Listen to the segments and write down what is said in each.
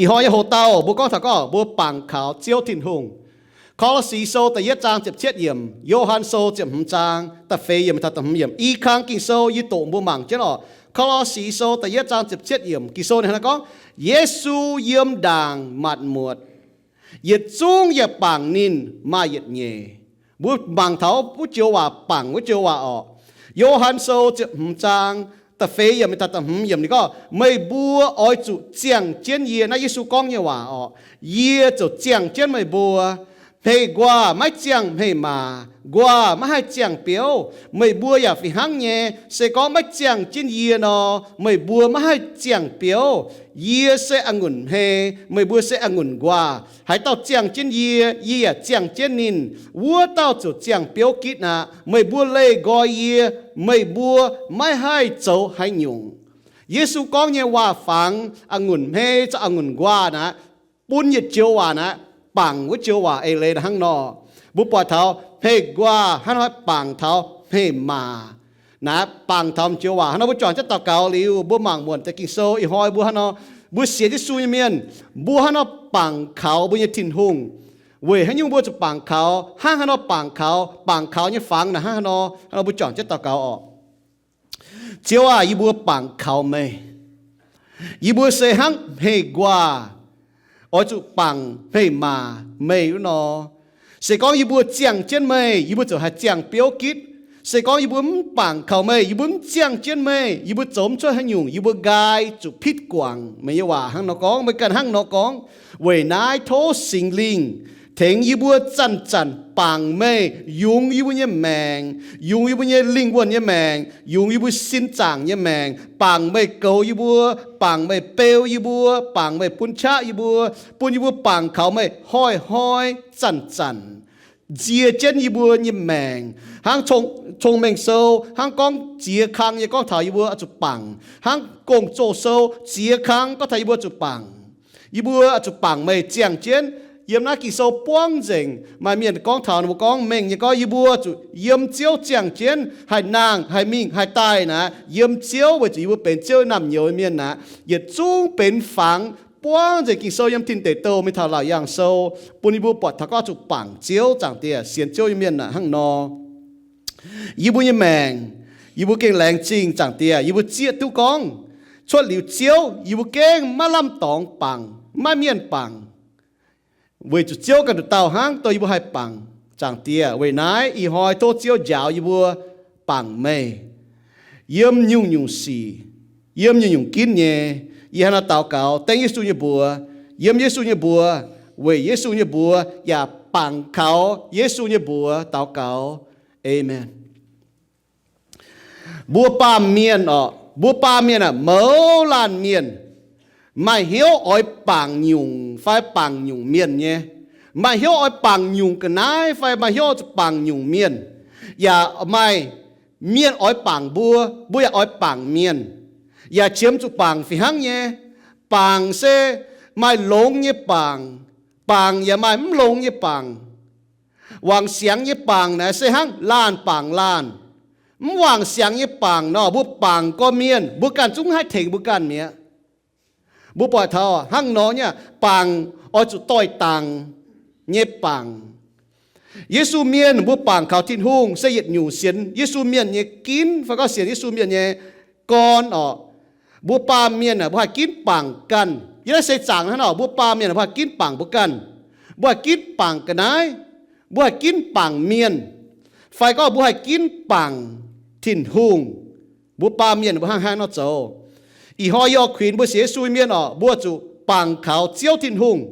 Ih hnoi nyei hoc-dauh mbuo gorngv taux gorngv mbuo bangc kaux Ziouv Tin-Hungh. Ko^lo^si Sou da'yietv zaang ziepc cietv yiemc, Yo^han Sou ziepc hmz zaang da'feix yiemc taux da'hmz yiemc. I kang Ging-Sou yie doqc mbuo mangc jienv oc. Ko^lo^si Sou da'yietv zaang ziepc cietv yiemc, Ging-Sou ninh hnangv naaiv gorngv, Yesu yiem ndaangc matc muotc, yietc zungv yaac bangc ninh maaih yietc nyeic. Mbuo mangc taux wuov joux waac, bangc wuov joux waac orqc. Yo^han Sou ziepc hmz zaang da'feix yiemc taux da'hmz yiemc ninh gorngv, meih mbuo oix zuqc ziangh jienv yie. Naaiv Yesu gorngv nyei waac orqc. Yie ziouc ziangh jienv meih mbuo. Hmei-nquaah maiv ziangh hmei-maac, nquaah maiv haih ziangh biouv. Meih mbuo yaac fih hnangv nyei. Se gorngv maiv ziangh jienv yie nor, meih mbuo maiv haih ziangh biouv. Yie se a'ngunc hmei, meih mbuo se a'ngunc nquaah. Haaix dauh ziangh jienv yie, yie yaac ziangh jienv ninh, wuov dauh ziouc ziangh biouv gitv aqv. Meih mbuo leih nqoi yie, meih mbuo maiv haih zoux haaix nyungc. Yesu gorngv nyei waac-fangx, a'ngunc hmei caux a'ngunc nquaah naaic, bun yietc joux waac naaic, bangc wuov joux waac eix leiz naaic hnangv nor. Mbuo buatc taux hmei-nquaah hnangv nor bangc taux hmei-maac naaic, bangc taux joux waac hnangv nor. Mbuo juangc jienv daux gaux liuz, mbuo mangc muonc deix Ging-Sou ih hnoi mbuo hnangv nor, mbuo sienx Yesu nyei mienh, mbuo hnangv nor bangc kaux mbuo nyei Tin-Hungh. Weic haaix nyungc mbuo zuqc bangc kaux? Hnangv haaix nor bangc kaux? Bangc kaux nyei fangx naaic hnangv haaix nor? Hnangv nor mbuo juangc jienv daux gaux orqc. Ziouv aah! Yie mbuo bangc kaux meih. Yie mbuo se hnangv hmei-nquaah oix zuqc bangc hmei-maac meih wuov nor. Se gorngv yie mbuo ziangh jienv meih, yie mbuo ziouc haih ziangh biouv gitv. Se gorngv yie mbuo mv bangc kaux meih, yie mbuo mv ziangh jienv meih, yie mbuo zoux mv cuotv haaix nyungc, yie mbuo nqaai zuqc pitv guangc. Meih nyei waac hnangv nor gorngv, meih ganh hnangv nor gorngv. Weic naaiv tov Singx Lingh tengx yie mbuo zanc-zanc bangc meih, yungz yie mbuo nyei maengc, yungz yie mbuo nyei lingh wuonh nyei maengc, yungz yie mbuo sin zaangc nyei maengc, bangc meih goux yie mbuo, bangc meih beu yie mbuo, bangc meih bun qaqv yie mbuo, bun yie mbuo bangc kaux meih hnoi-hnoi zanc-zanc, nzie jienv yie mbuo nyei maengc. Hnangv Cong-Mengh Sou hnangv gorngv ziex kang nyei gorngv taux yie mbuo oix zuqc bangc. Hnangv Gong-Zoh Sou ziex kang gorngv taux yie mbuo zuqc bangc. Yie mbuo oix zuqc bangc meih ziangh jienv. Yiem naaiv Ging-Sou buangv nzengc, maaih mienh gorngv taux ninh mbuo gorngv mengh nyei gorngv, yie mbuo zuqc yiem Ziouv ziangh jienv, haih nangh, haih mingh, haih daaih naaic, yiem Ziouv, weic zuqc yie mbuo benx Ziouv naamh nyouz mienh naaic, yietc zungv benx fangx. Buangv nzengc Ging-Sou yiem Tin Deic Douh mingh taux Laauc Yaangh Sou, bun yie mbuo buatc taux gorngv zuqc bangc Ziouv, Zaangc Diex, sienx Ziouv nyei mienh naaic hnangv nor. Yie mbuo nyei maengc, yie mbuo gengh laengz zingh, Zaangc Diex, yie mbuo zieqv duqv gorngv, cuotv liuz Ziouv, yie mbuo gengh maiv lamh dorngx bangc, maiv mienh bangc. Weic zuqc Ziouv ganh nduqc dauh hnangv dongh yie mbuo haih bangc. Zaangc Diex, weic naaiv ih hnoi tov Ziouv njaaux yie mbuo bangc meih yiem nyungc-nyungc sic, yiem nyungc-nyungc ginv nyei. Yie hnangv naaiv daux gaux dengv Yesu nyei mbuox, yiem Yesu nyei mbuox, weic Yesu nyei mbuox yaac bangc kaux Yesu nyei mbuox daux gaux. Aamen. Mbuo baamh mienh orqc, mbuo baamh mienh aah, mouz laanh mienh maaih hnyouv oix bangc nyungc fai bangc nyungc mienh nyei, maaih hnyouv oix bangc nyungc ga'naaiv fai maaih hnyouv zuqc bangc nyungc mienh, yaac maaih mienh oix bangc mbuo, mbuo yaac oix bangc mienh, yaac qiemx zuqc bangc fih hnangv nyei. Bangc se maaih longx nyei bangc, bangc yaac maaih mv longx nyei bangc. Wangc siangx nyei bangc naaic se hnangv laanh bangc laanh. Mv wangc siangx nyei bangc nor, mbuo bangc gorqv-mienh, mbuo ganh zungv haih tengx mbuo ganh mi'aqv. Mbuo buatc taux hnangv nor nyei bangc oix zuqc doix-dangc nyei bangc. Yesu Mienh mbuo bangc kaux Tin-Hungh se yietc nyungc sienx Yesu Mienh nyei ginv fai gorngv sienx Yesu Mienh nyei gorn orqc. Mbuo baamh mienh aah, mbuo haih ginv bangc ganh. Yiem naaiv seix zaangc hnangv nor, mbuo baamh mienh mbuo haih ginv bangc mbuo ganh, mbuo haih ginv bangc ga'naaiv, mbuo haih ginv bangc mienh, fai gorngv mbuo haih ginv bangc Tin-Hungh. Mbuo baamh mienh mbuo hnangv haaix nor zoux? Ih hnoi yie oix kuinx mbuo sienx Yesu mienh orqc, mbuo zuqc bangc kaux Ziouv Tin-Hungh.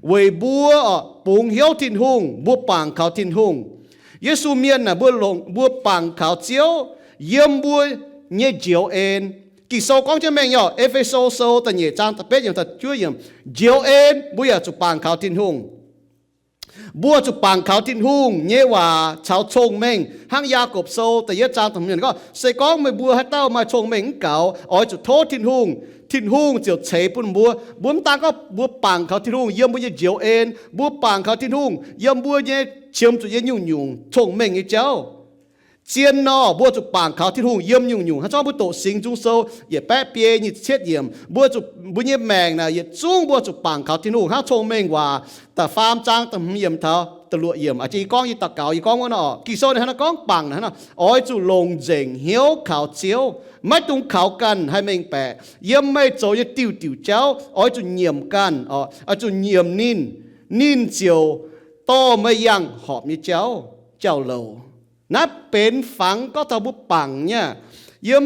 Weic mbuo orqc, bungx hnyouv Tin-Hungh, mbuo bangc kaux Tin-Hungh. Yesu Mienh aah, mbuo longc, mbuo bangc kaux Ziouv yiem mbuo nyei njoux en. Ging-Sou gorngv jienv mengh nyei orqc, E^fe^so Sou da'nyeic zaang da'betv yiemc taux juov yiemc, njoux en mbuo yaac zuqc bangc kaux Tin-Hungh. Mbuo zuqc bangc kaux Tin-Hungh nyei waac caux cong-mengh, hnangv Yaagorpc Sou da'yietv zaang da'hmz yiemc gorngv, se gorngv meih mbuo haaix dauh maaih cong-mengh mv gaux, oix zuqc tov Tin-Hungh, Tin-Hungh ziouc ceix bun mbuo. Mbuo mv daan gorngv mbuo bangc kaux Tin-Hungh yiem mbuo nyei njoux en, mbuo bangc kaux Tin-Hungh yiem mbuo nyei qiemx zuqc nyei nyungc-nyungc cong-mengh nyei jauv. Zien nor, mbuo zuqc bangc kaux Tin-Hungh yiem nyungc-nyungc. Hnangv gorngv mbuo doqc Singx Nzung Sou yietc baeqv biei nyic ziepc cietv yiemc, mbuo zuqc, mbuo nyei maengc naaic yietc zungv mbuo zuqc bangc kaux Tin-Hungh hnangv cong-mengh waac da'faam zaang da'hmz yiemc taux da'luoqc yiemc. Aa, yie gorngv yie daux gaux, yie gorngv wuov nor, Ging-Sou naaic hnangv naaiv gorngv bangc naaic hnangv nor, oix zuqc longc nzengc hnyouv kaux Ziouv, maiv dungx kaux ganh haih mengh baeqc. Yiem meih zoux nyei diuh diuc jauv oix zuqc nyiemc ganh, oix zuqc nyiemc ninh, ninh ziouc dorh meih yangh horpc nyei jauv, jauv-louc. Naaiv benx fangx gorngv taux mbuo bangc nyei aqv. Yiem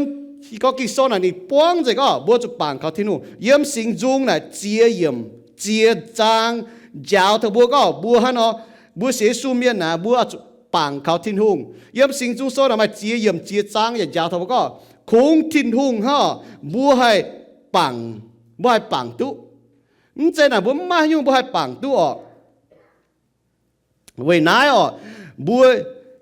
gorngv Ging-Sou naaic ninh buangv nzengc gorngv mbuo zuqc bangc kaux Tin-Hungh. Yiem Singx Nzung naaic ziex yiemc, ziex zaang njaaux taux mbuo gorngv mbuo hnangv nor, mbuo sienx Yesu mienh naaic mbuo zuqc bangc kaux Tin-Hungh. Yiem Singx Nzung Sou naaic maaih ziex yiemc ziex zaang yaac njaaux taux mbuo gorngv kungx Tin-Hungh hnangv mbuo haih bangc, mbuo haih bangc duqv. Mv zeiz naaic mbuo mv maaih haaix nyungc mbuo haih bangc duqv orqc. Weic naaiv orqc, mbuo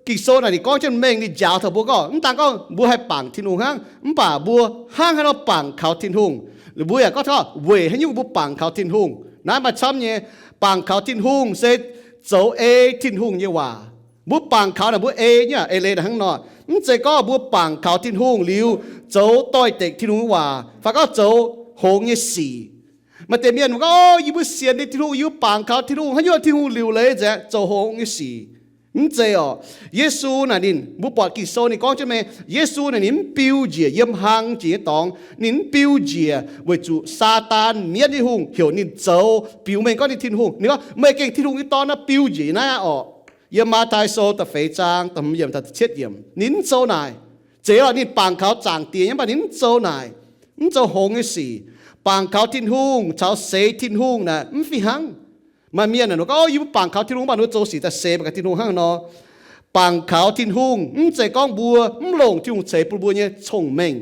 Ging-Sou naaic ninh gorngv jienv mengh ninh njaaux taux mbuo gorngv mv daan gorngv mbuo haih bangc Tin-Hungh hnangv, mv baac mbuo hnangv haaix nor bangc kaux Tin-Hungh. Mbuo yaac gorngv taux weic haaix nyungc mbuo bangc kaux Tin-Hungh. Naaiv maaih camv nyei. Bangc kaux Tin-Hungh se zoux ei Tin-Hungh nyei waac. Mbuo bangc kaux naaic mbuo ei nyei aqv, ei leiz naaic hnangv nor. Mv zeiz gorngv mbuo bangc kaux Tin-Hungh liuz zoux doix-dekc Tin-Hungh nyei waac, fai gorngv zoux hngongx nyei sic. Maaih deix mienh gorngv, O, yie mbuo sienx nyei Tin-Hungh, yie mbuo bangc kaux Tin-Hungh, haaix nyungc Tin-Hungh liuc leiz nzengc, zoux hngongx nyei sic. Mv zeiz orqc. Yesu naaic ninh, mbuo buatc Ging-Sou ninh gorngv jienv mengh, Yesu naaic ninh mv biu njiec yiem hlang jiex nyei dorngx, ninh mv biu njiec weic zuqc Saadaan, mienv nyei hungh, heuc ninh zoux biux mengh gorngv ninh Tin-Hungh. Ninh gorngv, Meih gengh Tin-Hungh nyei Dorn nor, biu njiec naaiv aqv orqc. Yiem Matv^taai Sou da'feix zaang da'hmz yiemc taux da'cietv yiemc, ninh mv zoux naaic. Zeiz orqc, ninh bangc kaux Zaangc Diex nyei, mv baac ninh mv zoux naaic, mv zoux hngongx nyei sic. Bangc kaux Tin-Hungh caux seix Tin-Hungh naaic mv fih hnangv. Maaih mienh naaic gorngv, O, yie mbuo bangc kaux Tin-Hungh, mv baac ninh mbuo zoux sic daaih seix mangc gaax Tin-Hungh hnangv nor. Bangc kaux Tin-Hungh mv zeiz gorngv mbuo mv longc Tin-Hungh ceix bun mbuo nyei cong-mengh.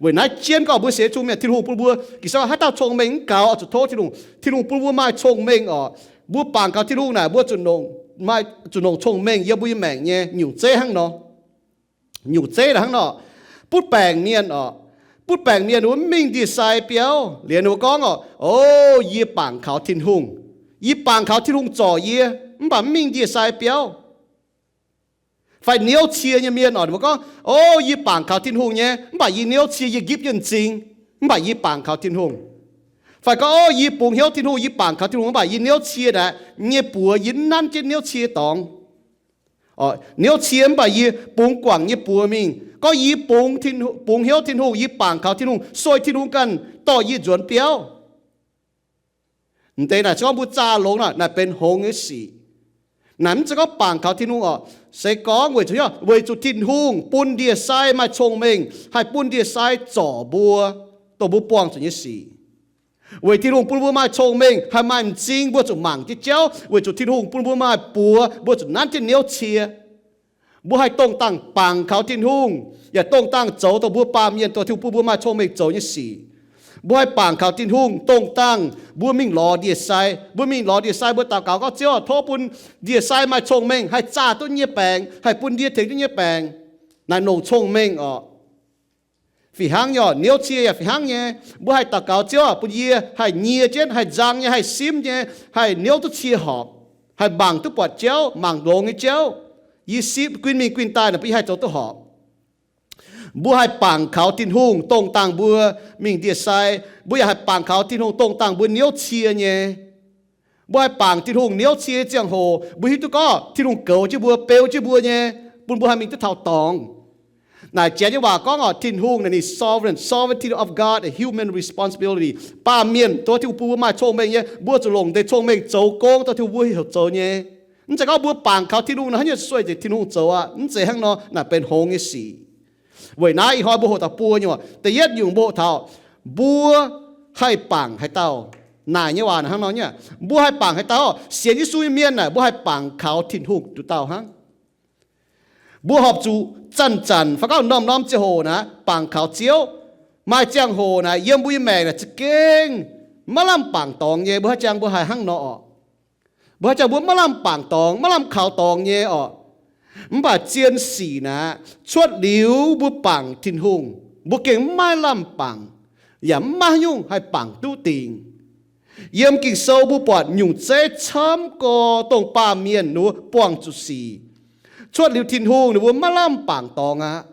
Weic naaiv jienv gorngv mbuo sienx Yesu mienh, Tin-Hungh bun mbuo, Ging-Sou haaix dauh cong-mengh mv gaux, oix zuqc tov Tin-Hungh. Tin-Hungh bun mbuo maaih cong-mengh orqc. Mbuo bangc kaux Tin-Hungh naaic mbuo zuqc nongc, maaih, zuqc nongc cong-mengh yiem mbuo nyei maengc nyei nyungc zeiv hnangv nor. Nyungc zeiv naaic hnangv nor, butv baengc mienh orqc, butv baengc mienh wuov mv mingh ndie-sai biauv liuz ninh mbuo gorngv orqc, O, yie bangc kaux Tin-Hungh. Yie bangc kaux Tin-Hungh zorc yie, mv baac mv mingh ndie-sai biauv. Fai niouv cie nyei mienh orqc, ninh mbuo gorngv, O, yie bangc kaux Tin-Hungh nyei, mv baac yie niouv cie, yie nqipv jienv m'zing, mv baac yie bangc kaux Tin-Hungh. Fai gorngv, O, yie bungx hnyouv Tin-Hungh, yie bangc kaux Tin-Hungh, mv baac yie niouv cie naaic nyei buoz yie mv nanv jienv niouv cie dorngx. Niouv cie mv baac yie bungx guangc nyei buoz mingh. Gorngv yie bungx, bungx hnyouv Tin-Hungh, yie bangc kaux Tin-Hungh, sueih Tin-Hungh ganh dorh yie nzuonx biauv. M'deix naaic se gorngv mbuo zaah longx naaic, naaic benx hngongx nyei sic. Naaic mv zeiz gorngv bangc kaux Tin-Hungh orqc. Se gorngv weic zuqc, weic zuqc Tin-Hungh bun ndie-sai maaih cong-mengh haih bun ndie-sai zorc mbuo, dongh mbuo buangh zuqc nyei sic. Weic Tin-Hungh bun mbuo maaih cong-mengh haih maaih m'zing, mbuo zuqc mangc jienv jauv. Weic zuqc Tin-Hungh bun mbuo maaih buoz, mbuo zuqc nanv jienv niouv cie. Mbuo haih dongh dangh bangc kaux Tin-Hungh, yaac dongh dangh zoux dongh mbuo baamh mienh, dongh Tin-Hungh bun mbuo maaih cong-mengh zoux nyei sic. Mbuo haih bangc kaux Tin-Hungh dongh dangh mbuo mingh lorz ndie-sai. Mbuo mingh lorz ndie-sai, mbuo daux gaux gorngv, Ziouv, tov bun ndie-sai maaih cong-mengh haih zaah duqv nyei baengc, haih bun ndie tengx duqv nyei baengc. Naaic nongc cong-mengh orqc. Fih hnangv nyei orqc, niouv cie yaac fih hnangv nyei. Mbuo haih daux gaux, Ziouv, bun yie haih nyie jienv, haih nzang nyei, haih simv nyei, haih niouv duqv cie horpc, haih mangc duqv buatc jauv, mangc longx nyei jauv. Yie simv guinh mingh guinh daaih naaic bun yie haih zoux duqv horpc. Mbuo haih bangc kaux Tin-Hungh dongh dangh mbuo mingh ndie-sai. Mbuo yaac haih bangc kaux Tin-Hungh dongh dangh mbuo niouv cie nyei. Mbuo haih bangc Tin-Hungh niouv cie nyei ziangh hoc, mbuo hiuv duqv gorngv Tin-Hungh goux jienv mbuo, beu jienv mbuo nyei, bun mbuo haih mingh duqv taux dorngx. Naaic Janx nyei waac gorngv orqc, Tin-Hungh naaic ninh sovereign, sovereignty of God and human responsibility. Baamh mienh dongh Tin-Hungh bun mbuo maaih cong-mengh nyei, mbuo zuqc longc deix cong-mengh zoux gong dongh Tin-Hungh mbuo heuc zoux nyei. Mv zeiz gorngv mbuo bangc kaux Tin-Hungh nor, haaix nyungc sueih nzengc Tin-Hungh zoux aqv. Mv zeiz hnangv nor, naaic benx hngongx nyei sic. Weic naaiv ih hnoi mbuo hoqc taux buo nyungc. Da'yietv nyungc mbuo hoqc taux, mbuo haih bangc haaix dauh. Naaic nyei waac hnangv nor nyei, mbuo haih bangc haaix dauh. Sienx Yesu nyei mienh naaic, mbuo haih bangc kaux Tin-Hungh nduqc dauh hnangv. Mbuo horpc zuqc zanc-zanc fai gorngv norm-norm ziangh hoc naaic bangc kaux Ziouv. Maaih ziangh hoc naaic yiem mbuo nyei maengc naaic za'gengh maiv lamh bangc dorngx nyei. Mbuo haaix jangx mbuo haih hnangv nor orqc? Mbuo haaix jangx mbuo maiv lamh bangc dorngx, maiv lamh kaux dorngx nyei orqc? Mv baac zien sic naaic, cuotv liuz mbuo bangc Tin-Hungh, mbuo gengh maiv lamh bangc, yaac maiv maaih haaix nyungc haih bangc duqv dingc. Yiem Ging-Sou mbuo buatc nyungc zeiv camv gorx dongh baamh mienh wuov buangh zuqc sic. Cuotv liuz Tin-Hungh ninh mbuo maiv lamh bangc dorngx aqv.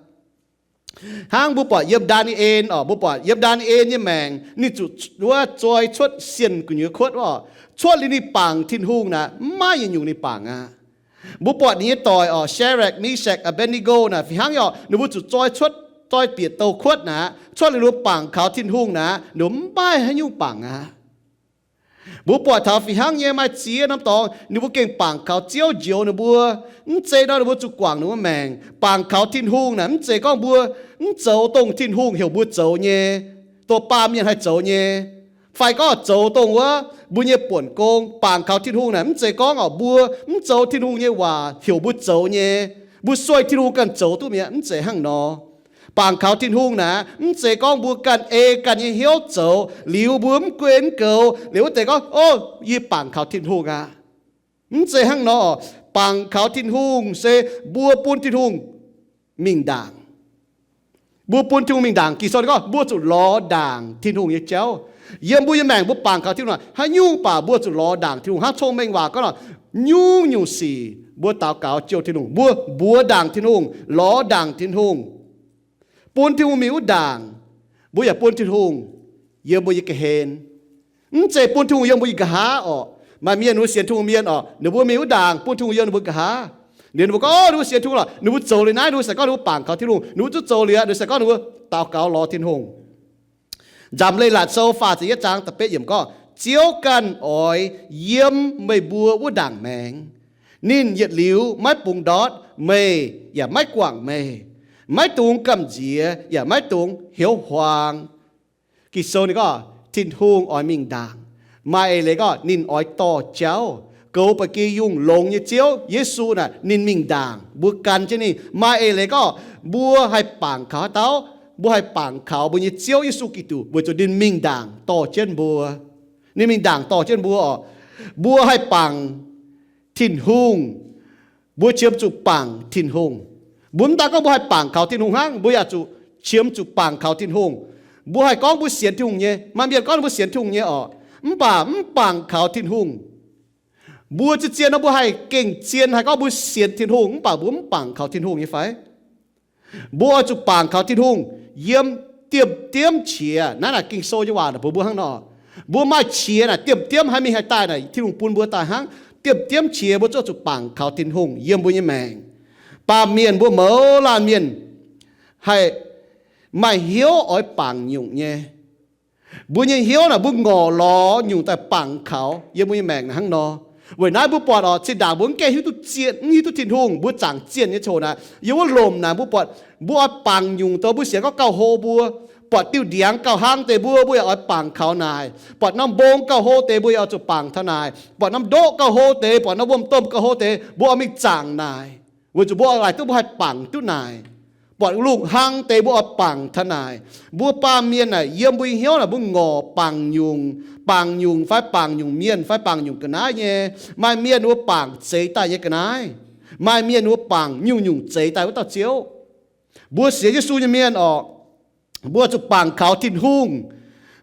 Hnangv mbuo buatc yiem Ndaa^ni^en oc, mbuo buatc yiem Ndaa^ni^en nyei maengc, ninh zuqc wuov zoi cuotv sienh gu'nyuoz kuotv oc. Cuotv liuz ninh bangc Tin-Hungh naaic, maiv yietc nyungc ninh bangc aqv. Mbuo buatc ninh nyei doic oc, Shadrach, Meshach, Abednego naaic fih hnangv oc, ninh mbuo zuqc zoi cuotv, zoi bieqc douh kuotv naaic, cuotv liuz ninh mbuo bangc kaux Tin-Hungh naaic, ninh mbuo maiv haaix nyungc bangc aqv. Mbuo buatc taux fih hnangv nyei maaih ziex norm dorngx ninh mbuo gengh bangc kaux Ziouv njoux ninh mbuo. Mv zeiz nor ninh mbuo zuqc guangc ninh mbuo maengc. Bangc kaux Tin-Hungh naaic mv zeiz gorngv mbuo mv zoux dongh Tin-Hungh heuc mbuo zoux nyei, dongh baamh mienh haih zoux nyei, fai gorngv zoux dongh wuov mbuo nyei buonc gong. Bangc kaux Tin-Hungh naaic mv zeiz gorngv oc mbuo mv zoux Tin-Hungh nyei waac heuc mbuo zoux nyei, mbuo sueih Tin-Hungh ganh zoux duqv mi'aqv. Mv zeiz hnangv nor. Bangc kaux Tin-Hungh naaic mv zeiz gorngv mbuo ganh ei ganh nyei hnyouv zoux liuz mbuo mv gunv goux liuz wuov deix gorngv, O, yie bangc kaux Tin-Hungh aqv. Mv zeiz hnangv nor. Bangc kaux Tin-Hungh se mbuo bun Tin-Hungh mingh ndaangc. Mbuo bun Tin-Hungh mingh ndaangc. Ging-Sou gorngv mbuo zuqc lorz ndaangc Tin-Hungh nyei jauv. Yiem mbuo nyei maengc mbuo bangc kaux Tin-Hungh haaix nyungc baac mbuo zuqc lorz ndaangc Tin-Hungh. Hnangv Cong-Mengh Waac gorngv nor, nyungc-nyungc sic mbuo daux gaux jouh Tin-Hungh, mbuo mbuox ndaangc Tin-Hungh, lorz ndaangc Tin-Hungh, bun Tin-Hungh mingh wuov ndaangc. Mbuo yaac bun Tin-Hungh yiem mbuo nyei ga'hlen. Mv zeiz bun Tin-Hungh yiem mbuo nyei nqa'haav orqc. Maaih mienh mbuo sienx Tin-Hungh mienh orqc, ninh mbuo mingh wuov ndaangc bun Tin-Hungh yiem ninh mbuo nqa'haav. Liuz ninh mbuo gorngv, O, ninh mbuo sienx Tin-Hungh lorqc, ninh mbuo zoux liuz naaiv, ninh mbuo se gorngv ninh mbuo bangc kaux Tin-Hungh, ninh mbuo zuqc zoux liuz aqv, ninh se gorngv ninh mbuo daux gaux lorz Tin-Hungh. Nzamc Leiz Latc Sou faah ziepc yietv zaang da'betv yiemc gorngv, Ziouv ganh oix yiem meih mbuo wuov ndaangc maengx. Ninh yietc liuz maiv bungx ndortv meih yaac maiv guangc meih, maiv dungx gamh nziex yaac maiv dungx hnyouv huaang. Ging-Sou ninh gorngv Tin-Hungh oix mingh ndaangc. Maaih eix leiz gorngv ninh oix dorh jauv. Goux ba'gi yungh longx nyei Ziouv Yesu naaic ninh mingh ndaangc, mbuo gan jienv ninh. Maaih eix leiz gorngv mbuo haih bangc kaux haaix dauh? Mbuo haih bangc kaux mbuo nyei Ziouv Yesu Giduc weic zuqc ninh mingh ndaangc dorh jienv mbuo. Ninh mingh ndaangc dorh jienv mbuo oc. Mbuo haih bangc Tin-Hungh, mbuo qiemx zuqc bangc Tin-Hungh. Mbuo mv daan gorngv mbuo haih bangc kaux Tin-Hungh hnangv, mbuo yaac zuqc qiemx zuqc bangc kaux Tin-Hungh. Mbuo haih gorngv mbuo sienx Tin-Hungh nyei, maaih mienh gorngv mbuo sienx Tin-Hungh nyei oc, mv baac mv bangc kaux Tin-Hungh. Mbuo zien-zien nor mbuo haih gengh zien haih gorngv mbuo sienx Tin-Hungh mv baac mbuo mv bangc kaux Tin-Hungh nyei fai? Mbuo oix zuqc bangc kaux Tin-Hungh yiem diemv-diemv qiex. Naaiv naaic Ging-Sou nyei waac naaic mbuox mbuo hnangv nor, mbuo maaih qiex naaic diemv-diemv haih mingh haih daaih naaic Tin-Hungh bun mbuo daaih hnangv. Diemv-diemv qiex mbuo zuqc zuqc bangc kaux Tin-Hungh yiem mbuo nyei maengc. Baamh mienh mbuo mouz laanh mienh haih maaih hnyouv oix bangc nyungc nyei. Mbuo nyei hnyouv naaic mbuo ngorc lorz nyungc daaih bangc kaux yiem mbuo nyei maengc naaic hnangv nor. Weic naaiv mbuo buatc oc, zinh ndaangc mbuo mv gaengh hiuv duqv zien, mv hiuv duqv Tin-Hungh, mbuo zaangc zienh nyei coc naaic, yiem wuov lomc naaic mbuo buatc mbuo oix bangc nyungc dongh mbuo sienx gorngv gauh hlo mbuo. Buatc diuh ndiangx gauh hlang deix mbuo, mbuo yaac oix bangc kaux naaic. Buatc norm mbong gauh hlo deix mbuo yaac oix zuqc bangc taux naaic. Buatc norm ndoqv gauh hlo deix, buatc norm wuom-domh gauh hlo deix, mbuo oix mingh zaangc naaic, weic zuqc mbuo oix laaix duqv mbuo haih bangc duqv naaic. Buatc lungh hlang deix mbuo oix bangc taux naaic. Mbuo baamh mienh naaic yiem mbuo nyei hnyouv naaic mbuo ngorc bangc nyungc, bangc nyungc fai bangc nyungc mienh fai bangc nyungc ga'naaiv nyei. Maaih mienh mbuo bangc zeix daaih nyei ga'naaiv. Maaih mienh mbuo bangc nyungc-nyungc zeix daaih wuov dauh Ziouv. Mbuo sienx Yesu nyei mienh orqc, mbuo zuqc bangc kaux Tin-Hungh.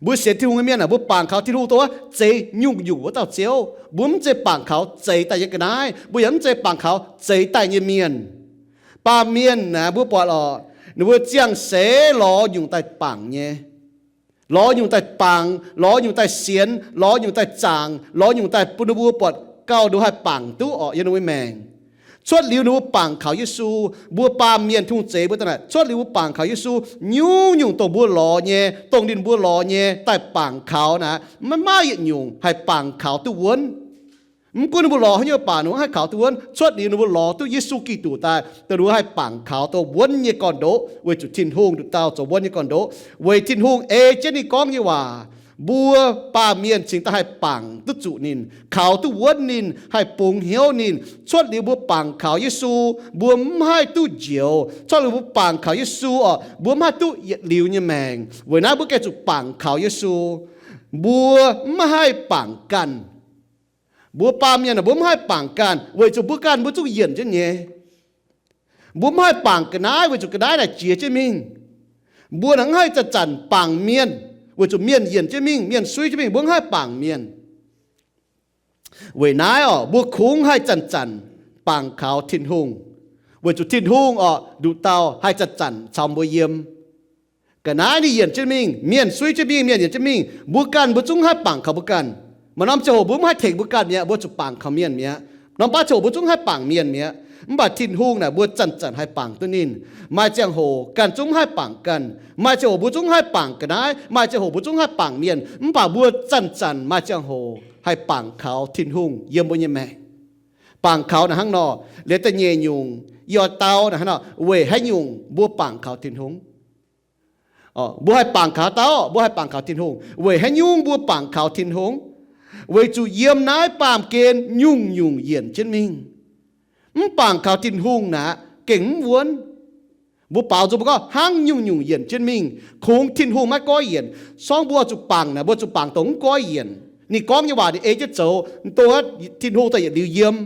Mbuo sienx Tin-Hungh nyei mienh aah, mbuo bangc kaux Tin-Hungh dongh wuov zeix nyungc-nyungc wuov dauh Ziouv. Mbuo mv zeiz bangc kaux zeix daaih nyei ga'naaiv. Mbuo yaac mv zeiz bangc kaux zeix daaih nyei mienh. Baamh mienh naaic mbuo buatc lorqc, ninh mbuo ziangh seix lorz nyungc daaih bangc nyei. Lorz nyungc daaih bangc, lorz nyungc daaih sienx, lorz nyungc daaih zaangc, lorz nyungc daaih bun ninh mbuo buatc gauh ninh mbuo haih bangc duqv orqc yiem ninh mbuo maengc. Cuotv liuz ninh mbuo bangc kaux Yesu, mbuo baamh mienh Tin-Hungh zeix mbuo daaih naaic, cuotv liuz mbuo bangc kaux Yesu, nyungc-nyungc dongh mbuo lorz nyei, dongh ninh mbuo lorz nyei daaih bangc kaux naaic, maiv maaih yietc nyungc haih bangc kaux duqv wuonv. Mv gunv ninh mbuo lorz haaix nyungc baac ninh mbuo haih kaux duqv wuonv. Cuotv liuz ninh mbuo lorz duqv Yesu Giduc daaih, dongh ninh mbuo haih bangc kaux dongh wuonv nyei gorn-ndoqv, weic zuqc Tin-Hungh nduqc dauh zoux wuonv nyei gorn-ndoqv. Weic Tin-Hungh ei jienv ninh gorngv nyei waac, mbuo baamh mienh cingx daaih haih bangc duqv zuqc ninh, kaux duqv wuonv ninh, haih bungx hnyouv ninh. Cuotv liuz mbuo bangc kaux Yesu, mbuo mv haih duqv njoux. Cuotv liuz mbuo bangc kaux Yesu orqc, mbuo mv haih duqv yietc liuz nyei maengc. Weic naaiv mbuo gengh zuqc bangc kaux Yesu. Mbuo mv haih bangc ganh. Mbuo baamh mienh aah, mbuo mv haih bangc ganh weic zuqc mbuo ganh mbuo zungv yienc jienv nyei. Mbuo mv haih bangc ga'naaiv weic zuqc ga'naaiv naaic jiex jienv mingh. Mbuo naaic mv haih zanc-zanc bangc mienh weic zuqc mienh yienc jienv mingh, mienh suiv jienv mingh, mbuo mv haih bangc mienh. Weic naaiv orqc, mbuo kungx haih zanc-zanc bangc kaux Tin-Hungh. Weic zuqc Tin-Hungh orqc, nduqc dauh haih zanc-zanc caux mbuo yiem. Ga'naaiv ninh yienc jienv mingh, mienh suiv jienv mingh, mienh yienc jienv mingh, mbuo ganh mbuo zungv haih bangc kaux mbuo ganh. Maaih norm ziangh hoc mbuo mv haih tengx mbuo ganh mi'aqv, mbuo zuqc bangc kaux mienh mi'aqv. Norm baav ziangh hoc mbuo zungv haih bangc mienh mi'aqv. Mv baac Tin-Hungh naaic mbuo zanc-zanc haih bangc duqv ninh. Maaih ziangh hoc ganh zungv mv haih bangc ganh. Maaih ziangh hoc mbuo zungv haih bangc ga'naaiv. Maaih ziangh hoc mbuo zungv haih bangc mienh. Mv baac mbuo zanc-zanc maaih ziangh hoc haih bangc kaux Tin-Hungh yiem mbuo nyei maengc. Bangc kaux naaic hnangv nor, liuz da'nyeic nyungc, yie oix dau naaic hnangv nor, weic haaix nyungc mbuo bangc kaux Tin-Hungh? Mbuo haih bangc kaux dauh, mbuo haih bangc kaux Tin-Hungh. Weic haaix nyungc mbuo bangc kaux Tin-Hungh? Weic zuqc yiem naaiv baamh gen nyungc-nyungc yienc jienv mingh. Mv bangc kaux Tin-Hungh naaic gengh mv wuonv. Mbuo baaux nzung mbuo gorngv hnangv nyungc-nyungc yienc jienv mingh, kungx Tin-Hungh maiv goiv yienc. Sorng mbuo zuqc bangc naaic, mbuo zuqc bangc dongh mv goiv yienc. Ninh gorngv nyei waac ninh ei jienv zoux, dongh Tin-Hungh daaih yietc liuz yiem.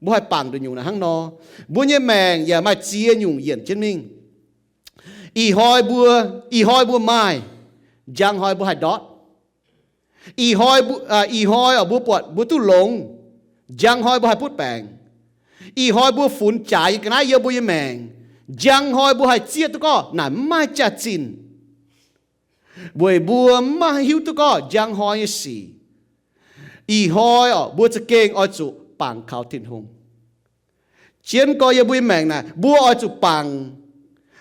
Mbuo haih bangc nduqc nyungc naaic hnangv nor. Mbuo nyei maengc yaac maaih ziex nyungc yienc jienv mingh. Ih hnoi mbuo, ih hnoi mbuo maaih, njang hnoi mbuo haih ndortv. Ih hnoi mbuo, ih hnoi mbuo buatc mbuo duqv longx, njang hnoi mbuo haih butv baengc. Ih hnoi mbuo funx jaaix nyei ga'naaiv yiem mbuo nyei maengc, njang hnoi mbuo haih zieqv duqv gorngv naaic mv maaih jaax-zinh. Weic mbuo mv maaih hiuv duqv gorngv njang hnoi nyei sic. Ih hnoi orqc, mbuo za'gengh oix zuqc bangc kaux Tin-Hungh. Jienv gorx yiem mbuo nyei maengc naaic, mbuo oix zuqc bangc.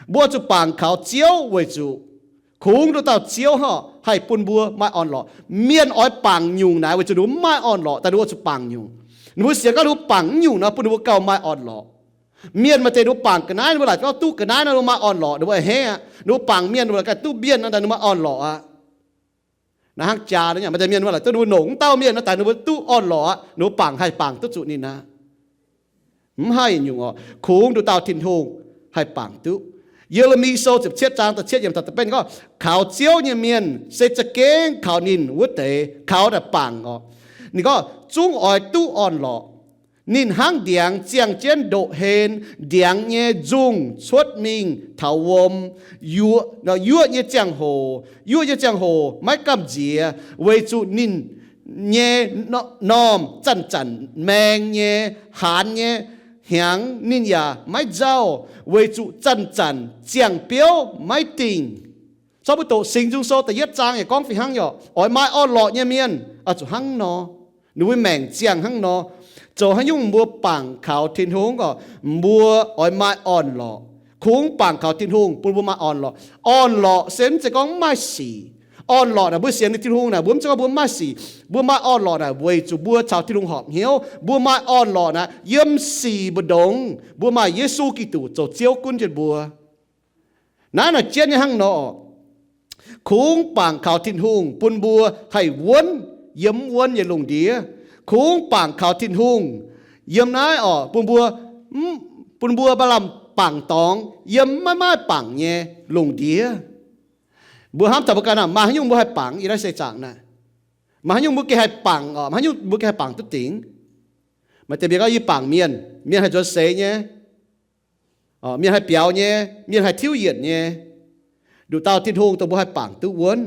Mbuo oix zuqc bangc kaux Ziouv weic zuqc kungx nduqc dauh Ziouv hnangv haih bun mbuo maaih orn-lorqc. Mienh oix bangc nyungc naaic weic zuqc ninh mbuo mv maaih orn-lorqc, daaih ninh mbuo oix zuqc bangc nyungc. Ninh mbuo sienx gorngv ninh mbuo bangc naaiv nyungc nor bun ninh mbuo gauh maaih orn-lorqc. Mienh maaih deix ninh mbuo bangc ga'naaiv, ninh mbuo laaic gorngv duqv ga'naaiv nor ninh mbuo maaih orn-lorqc, ninh mbuo a'hneiv aqv. Ninh mbuo bangc mienh, ninh mbuo laaic ganh duqv mienh nor daaih ninh mbuo maaih orn-lorqc aqv. Naaiv hnangv jaax nor, maaih deix mienh ninh mbuo laaic duqv ninh mbuo longc mv dauh mienh nor daaih ninh mbuo duqv orn-lorqc aqv, ninh mbuo bangc haih bangc duqv zuqc ninh aqv. Mv haih nyungc orqc. Kungx nduqc dauh Tin-Hungh haih bangc duqv. Ye^le^mi Sou ziepc cietv zaang da'cietv yiemc taux da'betv ninh gorngv, kaux Ziouv nyei mienh se za'gengh kaux ninh wuov deix kaux naaic bangc orqc. Ninh gorngv zungv oix duqv orn-lorqc. Ninh hnangv ndiangx ziangh jienv ndoqv-hlen, ndiangx nyei nzungh cuotv mingh taux wuom, yuoqv, yuoqv nyei ziangh hoc, yuoqv nyei ziangh hoc maiv gamh nziex, weic zuqc ninh nyei normh zanc-zanc maeng nyei, haanz nyei hnyangx ninh yaac maiv nzauh, weic zuqc zanc-zanc ziangh biouv maiv dingh. Zorqv mbuo doqc Singx Nzung Sou da'yietv zaang yaac gorngv fih hnangv, oix maaih orn-lorqc nyei mienh oix zuqc hnangv nor. Ninh mbuo maengc ziangh hnangv nor. Zoux haaix nyungc mbuo bangc kaux Tin-Hungh orqc, mbuo oix maaih orn-lorqc. Kungx bangc kaux Tin-Hungh bun mbuo maaih orn-lorqc. Orn-lorqc se mv zeiz gorngv mv maaih sic. Orn-lorqc naaic mbuo sienx Tin-Hungh naaic mbuo mv zeiz gorngv mbuo mv maaih sic. Mbuo maaih orn-lorqc naaic weic zuqc mbuo caux Tin-Hungh horpc hnyouv. Mbuo maaih orn-lorqc naaic yiem sic mbu'ndongx mbuo maaih Yesu Giduc zoux Ziouv gunv jienv mbuo. Naaiv naaic jienv nyei hnangv nor. Kungx bangc kaux Tin-Hungh bun mbuo haih wuonv yiem mv wuonv nyei lungh ndiev. Kungx bangc kaux Tin-Hungh yiem naaiv orqc, bun mbuo, bun mbuo maaih lamh bangc dorngx yiem maiv maaih bangc nyei lungh ndiev. Mbuo hnamv taux mbuo ganh, maaih haaix nyungc mbuo haih bangc yiem naaiv seix zaangc naaic? Maaih haaix nyungc mbuo gengh haih bangc orqc? Maaih haaix nyungc mbuo gengh haih bangc duqv dingc? Maaih deix mienh gorngv, yie bangc mienh, mienh haih nzuonx seix nyei. Mienh haih biaux nyei, mienh haih tiuv yienc nyei. Nduqc dauh Tin-Hungh dongh mbuo haih bangc duqv wuonv.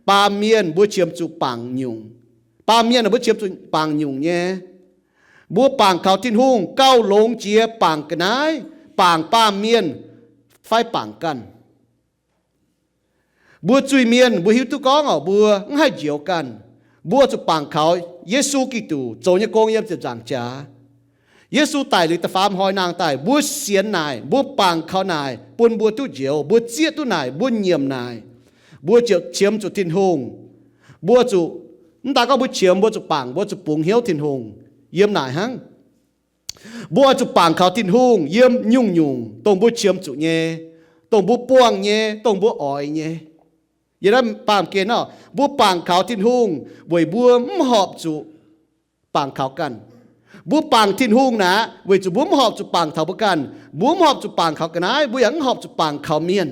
Baamh mienh mbuo qiemx zuqc bangc nyungc. Baamh mienh mbuo qiemx zuqc bangc nyungc nyei. Mbuo bangc kaux Tin-Hungh gauh longx jiex bangc ga'naaiv, bangc baamh mienh, fai bangc ganh. Mbuo zuiz-mienh mbuo hiuv duqv gorngv orqc, mbuo mv haih njoux ganh. Mbuo zuqc bangc kaux Yesu Giduc zoux nyei gong yiem ziepc nzaangc jaax. Yesu daic liuz da'faam hnoi nangh daaih, mbuo sienx naaic, mbuo bangc kaux naaic bun mbuo duqv njoux, mbuo zieqv duqv naaic, mbuo nyiemc naaic, mbuo ziouc qiemx zuqc Tin-Hungh. Mbuo zuqc, mv daan gorngv mbuo qiemx, mbuo zuqc bangc, mbuo zuqc bungx hnyouv Tin-Hungh yiem naaic hnangv. Mbuo oix zuqc bangc kaux Tin-Hungh yiem nyungc-nyungc dongh mbuo qiemx zuqc nyei, dongh mbuo buangh nyei, dongh mbuo oix nyei. Yiem naaiv baamh gen orqc, mbuo bangc kaux Tin-Hungh weic mbuo mv horpc zuqc bangc kaux ganh. Mbuo bangc Tin-Hungh naaic weic zuqc mbuo mv horpc zuqc bangc taux mbuo ganh. Mbuo mv horpc zuqc bangc kaux ga'naaiv, mbuo yaac mv horpc zuqc bangc kaux mienh.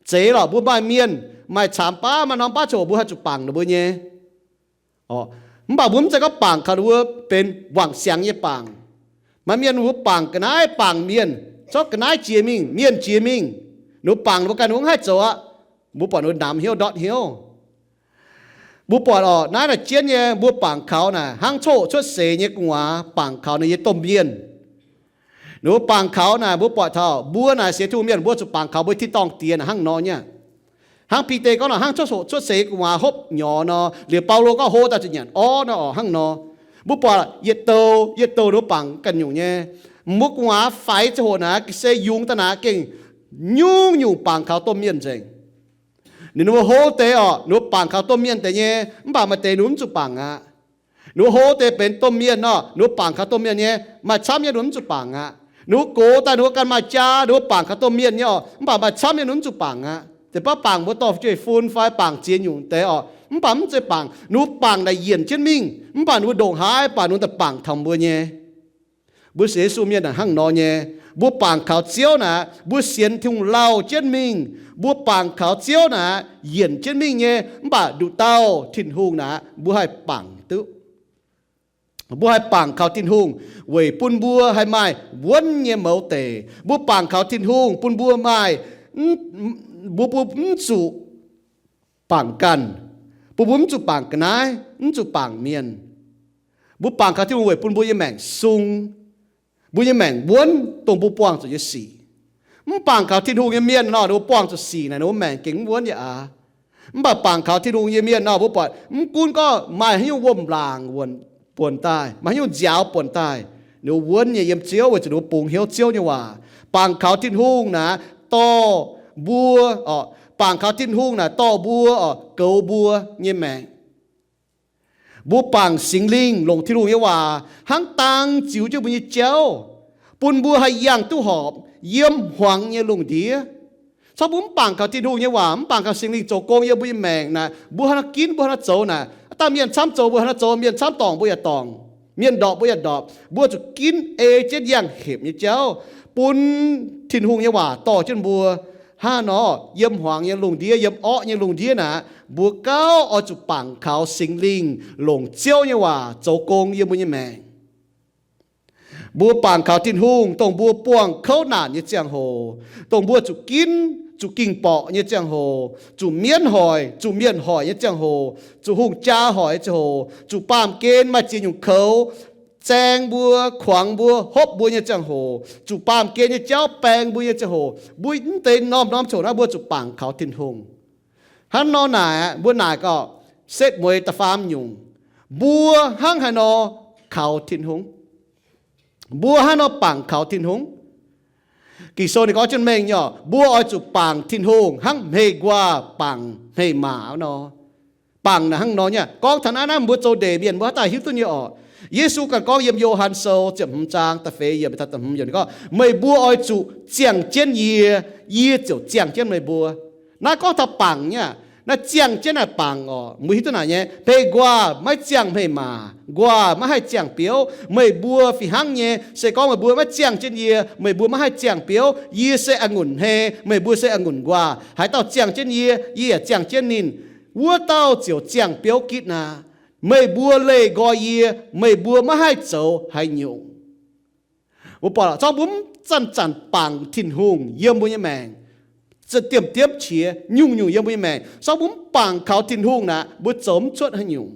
Zeiz lorqc, mbuo maaih mienh, maaih caamx baav, maaih norm baav ziangh hoc mbuo haih zuqc bangc ninh mbuo nyei. Mv baac mbuo mv zeiz gorngv bangc kaux ninh mbuo benx wangc siangx nyei bangc. Maaih mienh mbuo bangc ga'naaiv bangc mienh, zorqv ga'naaiv jiex mingh, mienh jiex mingh, ninh mbuo bangc ninh mbuo ganh, ninh mbuo mv haih zoux aqv. Mbuo buatc ninh mbuo namx hnyouv ndortv hnyouv. Mbuo buatc orqc, naaiv naaic jienv nyei mbuo bangc kaux naaic hnangv coqv cuotv seix nyei gu'nguaaz bangc kaux ninh nyei domh mienh. Ninh mbuo bangc kaux naaic, mbuo buatc taux mbuo naaic sienx Tin-Hungh mienh, mbuo zuqc bangc kaux mbuo tin-dorngh Diex naaic hnangv nor nyei. Hnangv Bide gorngv nor, hnangv cuotv hoqc cuotv seix gu'nguaaz hopv nyorx nor, liuz Baulo gorngv hlo daaih zuqc nyanc orv nor oc, hnangv nor. Mbuo buatc yietc douh yietc douh ninh mbuo bangc ganh nyungc nyei. Mbuo gu'nguaaz faix ziangh hoc naaic, ga'sie yungz daaih naaic gengh nyungc-nyungc bangc kaux domh mienh nzengc. Ninh mbuo hlo deix oc, ninh mbuo bangc kaux domh mienh deix nyei, mv baac maaih deix ninh mbuo mv zuqc bangc aqv. Ninh mbuo hlo deix benx domh mienh nor, ninh mbuo bangc kaux domh mienh nyei, maaih camv nyei ninh mbuo mv zuqc bangc aqv. Ninh mbuo gox daaih ninh mbuo ganh maaih jaa, ninh mbuo bangc kaux domh mienh nyei oc, mv baac maaih camv nyei ninh mbuo mv zuqc bangc aqv. Zeiz baav bangc mbuo dorh fu'jueiv-fun fai bangc ziex nyungc deix oc, mv baac mv zeiz bangc. Ninh mbuo bangc naaic yienc jienv mingh, mv baac ninh mbuo ndongc haaix baac ninh mbuo daaih bangc taux mbuo nyei. Mbuo sienx Yesu mienh naaic hnangv nor nyei. Mbuo bangc kaux Ziouv naaic, mbuo sienx Tin-Hungh lauh jienv mingh. Mbuo bangc kaux Ziouv naaic, yienc jienv mingh nyei, mv baac nduqc dauh Tin-Hungh naaic, mbuo haih bangc duqv. Mbuo haih bangc kaux Tin-Hungh weic bun mbuo haih maaih wuonv nyei mouz deic. Mbuo bangc kaux Tin-Hungh bun mbuo maaih, mbuo, mbuo mv zuqc bangc ganh, bun mbuo mv zuqc bangc ga'naaiv, mv zuqc bangc mienh. Mbuo bangc kaux Tin-Hungh weic bun mbuo nyei maengc sung, mbuo nyei maengc wuonv dongh mbuo buangh zuqc nyei sic. Mv bangc kaux Tin-Hungh nyei mienh nor, ninh mbuo buangh zuqc sic naaic, ninh mbuo maengc gengh mv wuonv yaac aav. Mv baac bangc kaux Tin-Hungh nyei mienh nor, mbuo buatc mv gunv gorngv maaih haaix nyungc wuom-laangc buonc daaih, maaih haaix nyungc nziaaux buonc daaih, ninh mbuo wuonv nyei yiem Ziouv weic zuqc ninh mbuo bungx hnyouv Ziouv nyei waac. Bangc kaux Tin-Hungh naaic dorh mbuo, bangc kaux Tin-Hungh naaic dorh mbuo oc, goux mbuo nyei maengc. Mbuo bangc Singx Lingh longc Tin-Hungh nyei waac hnangv dang ziux jienv mbuo nyei jauv, bun mbuo haih yangh duqv horpc yiem hmuangx nyei lungh ndiev. Corc mbuo mv bangc kaux Tin-Hungh nyei waac, mv bangc kaux Singx Lingh zoux gong yiem mbuo nyei maengc naaic, mbuo haaix nor ginv mbuo haaix nor zoux naaic, dangh mienh camv zoux mbuo haaix nor zoux, mienh camv dorngc mbuo yaac dorngc, mienh ndorpc mbuo yaac ndorpc. Mbuo zuqc ginv ei jienv yangh hepc nyei jauv, bun Tin-Hungh nyei waac dorh jienv mbuo. Hnangv nor, yiem hmuangx nyei lungh ndiev, yiem orqv nyei lungh ndiev naaic, mbuo gauh oix zuqc bangc kaux Singx Lingh longc Ziouv nyei waac zoux gong yiem mbuo nyei maengc. Mbuo bangc kaux Tin-Hungh dongh mbuo buangh kouv naanc nyei ziangh hoc, dongh mbuo zuqc ginv, zuqc ging-borqc nyei ziangh hoc, zuqc mienv hoic, zuqc mienh hoic nyei ziangh hoc, zuqc hungh jaa hoic nyei ziangh hoc, zuqc baamh gen maaih ziex nyungc koux zaeng mbuo, kuangx mbuo, hopv mbuo nyei ziangh hoc, zuqc baamh gen nyei jauv baeng mbuo nyei ziangh hoc, mbuo mv deix norm-norm ziangh hoc naaiv mbuo zuqc bangc kaux Tin-Hungh. Hnangv nor naaic, mbuo naaic gauh setv mueiz da'faam nyungc. Mbuo hnangv haaix nor kaux Tin-Hungh? Mbuo hnangv nor bangc kaux Tin-Hungh? Ging-Sou ninh gorngv jienv mengh nyei, mbuo oix zuqc bangc Tin-Hungh hnangv hmei nquaah bangc hmei maac nor. Bangc naaic hnangv nor nyei. Gorngv taux naaiv, naaiv mbuo zoux ndeic mienh mbuo haaix dauh hiuv duqv nyei orqc? Yesu ganh gorngv yiem Yo^han Sou ziepc hmz zaang da'feix yiemc taux da'hmz yiemc ninh gorngv, meih mbuo oix zuqc ziangh jienv yie, yie ziouc ziangh jienv meih mbuo. Naaiv gorngv taux bangc nyei aqv. Naaiv ziangh jienv naaic bangc orqc? Mbuo hiuv duqv naaic nyei, hmei nquaah maiv ziangh hmei maac, nquaah maiv haih ziangh biouv. Meih mbuo fih hnangv nyei, se gorngv meih mbuo maiv ziangh jienv yie, meih mbuo maiv haih ziangh biouv. Yie se a'ngunc hmei, meih mbuo se a'ngunc nquaah. Haaix dauh ziangh jienv yie, yie yaac ziangh jienv ninh, wuov dauh ziouc ziangh biouv gitv naaic. Meih mbuo leih nqoi yie, meih mbuo maiv haih zoux haaix nyungc. Mbuo buatc lorqc, zorngv mbuo mv zanc-zanc bangc Tin-Hungh yiem mbuo nyei maengc, diemv-diemv qiex nyungc-nyungc yiem mbuo nyei maengc, zorngv mbuo mv bangc kaux Tin-Hungh naaic, mbuo zoux mv cuotv haaix nyungc.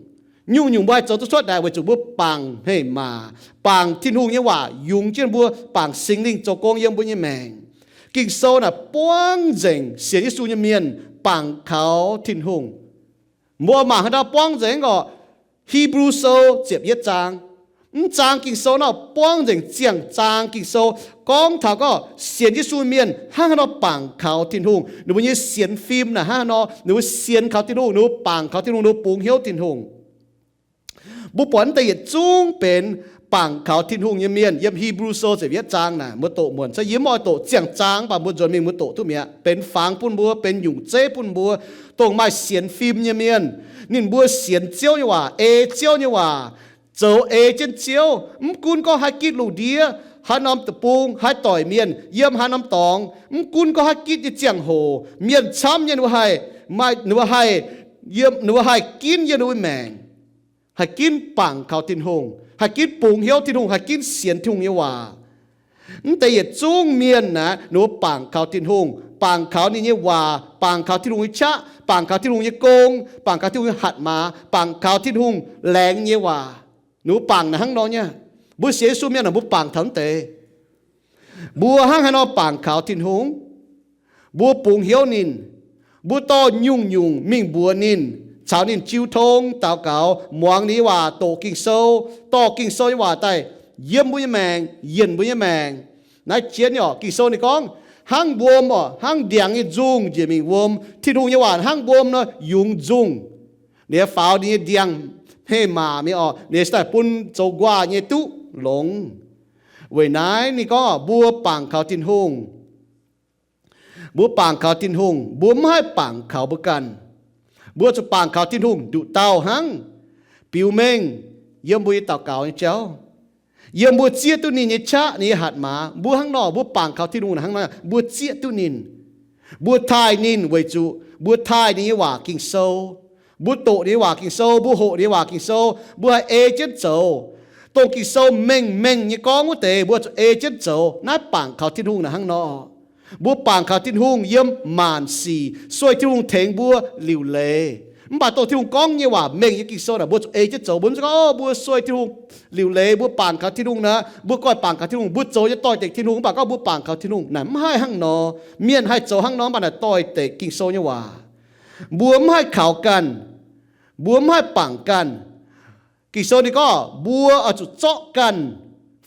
Nyungc-nyungc mbuo haih zoux duqv cuotv naaic weic zuqc mbuo bangc hmei maac, bangc Tin-Hungh nyei waac yungz jienv mbuo, bangc Singx Lingh zoux gong yiem mbuo nyei maengc. Ging-Sou naaic buangv nzengc sienx Yesu nyei mienh bangc kaux Tin-Hungh. Mbuo mangc haaix ndau buangv nzengc orqc? Hipv^lu Sou ziepc yietv zaang. Mv zaang Ging-Sou nor buangv nzengc ziangh zaang Ging-Sou gorngv taux gorngv sienx Yesu mienh hnangv haaix nor bangc kaux Tin-Hungh. Ninh mbuo nyei sienx fim naaic hnangv haaix nor, ninh mbuo sienx kaux Tin-Hungh, ninh mbuo bangc kaux Tin-Hungh, ninh mbuo bungx hnyouv Tin-Hungh. Mbuo buatc naaiv deix yietc zungv benx bangc kaux Tin-Hungh nyei mienh. Yiem Hipv^lu Sou ziepc yietv zaang naaic, mbuo doqc muonc, se yie mv oix doqc ziangh zaang, mv baac mbuo nzuonx mingh mbuo doqc duqv mi'aqv. Benx fangx bun mbuo, benx nyungc zeiv bun mbuo, dongh maaih sienx fim nyei mienh. Ninh mbuo sienx Ziouv nyei waac, ei Ziouv nyei waac, zoux ei jienv Ziouv. Mv gunv gorngv haaix gitv lungh ndiev, haaix norm deic-bung, haaix doic mienh, yiem haaix norm dorngx, mv gunv gorngv haaix gitv nyei ziangh hoc, mienh camv nyei ninh mbuo haih, maaih, ninh mbuo haih, yiem, ninh mbuo haih ginv yiem ninh mbuo maengc, haih ginv bangc kaux Tin-Hungh, haih ginv bungx hnyouv Tin-Hungh, haih ginv sienx Tin-Hungh nyei waac. Mv deix yietc zungv mienh naaic, ninh mbuo bangc kaux Tin-Hungh, bangc kaux ninh nyei waac, bangc kaux Tin-Hungh nyei qaqv, bangc kaux Tin-Hungh nyei gong, bangc kaux Tin-Hungh nyei hatc maaz, bangc kaux Tin-Hungh laengz nyei waac. Ninh mbuo bangc naaic hnangv nor nyei. Mbuo sienx Yesu mienh naaic, mbuo bangc taux mv deix. Mbuo hnangv haaix nor bangc kaux Tin-Hungh? Mbuo bungx hnyouv ninh. Mbuo dorh nyungc-nyungc mingh mbuox ninh, caux ninh jiu tong, daux gaux, muangx ninh nyei waac, doqc Ging-Sou, dorh Ging-Sou nyei waac daaih yiem mbuo nyei maengc, yienc mbuo nyei maengc. Naaiv jienv nyei orqc, Ging-Sou ninh gorngv, hnangv wuom orqc, hnangv ndiangx nyei nzungh njiec mingh wuom, Tin-Hungh nyei waac hnangv wuom nor yungz nzungh. Ninh faaux ninh nyei ndiangx-hmeiv maac mingh orqc, ninh se daaih bun zoux nquaah nyei duqv longx. Weic naaiv ninh gorngv orqc, mbuo bangc kaux Tin-Hungh. Mbuo bangc kaux Tin-Hungh, mbuo mv haih bangc kaux mbuo ganh. Mbuo zuqc bangc kaux Tin-Hungh nduqc dauh hnangv. Biux mengh yiem mbuo nyei daux gaux nyei jauv, yiem mbuo zieqv duqv ninh nyei qaqv, ninh nyei hatc maaz. Mbuo hnangv nor, mbuo bangc kaux Tin-Hungh hnangv nor, mbuo zieqv duqv ninh. Mbuo taaih ninh weic zuqc mbuo taaih ninh nyei waac Ging-Sou. Mbuo doqc ninh nyei waac Ging-Sou, mbuo hoqc ninh nyei waac Ging-Sou, mbuo haih ei jienv zoux. Dongh Ging-Sou mengh mengh nyei gorngv wuov deix, mbuo zuqc ei jienv zoux. Naaiv bangc kaux Tin-Hungh naaic hnangv nor. Mbuo bangc kaux Tin-Hungh yiem maanc sic, sueih Tin-Hungh tengx mbuo liuc leiz. Mv baac dongh Tin-Hungh gorngv nyei waac mengh nyei Ging-Sou naaic, mbuo zuqc ei jienv zoux. Mbuo mv zeiz gorngv, Ov, mbuo sueih Tin-Hungh liuc leiz, mbuo bangc kaux Tin-Hungh naaic, mbuo goiv bangc kaux Tin-Hungh, mbuo zoux nyei doix-dekc Tin-Hungh, mv baac gorngv mbuo bangc kaux Tin-Hungh naaic, mv haih hnangv nor. Mienh haih zoux hnangv nor, mv baac naaic doix-dekc Ging-Sou nyei waac. Mbuo mv haih kaux ganh, mbuo mv haih bangc ganh. Ging-Sou ninh gorngv mbuo oix zuqc zorqv ganh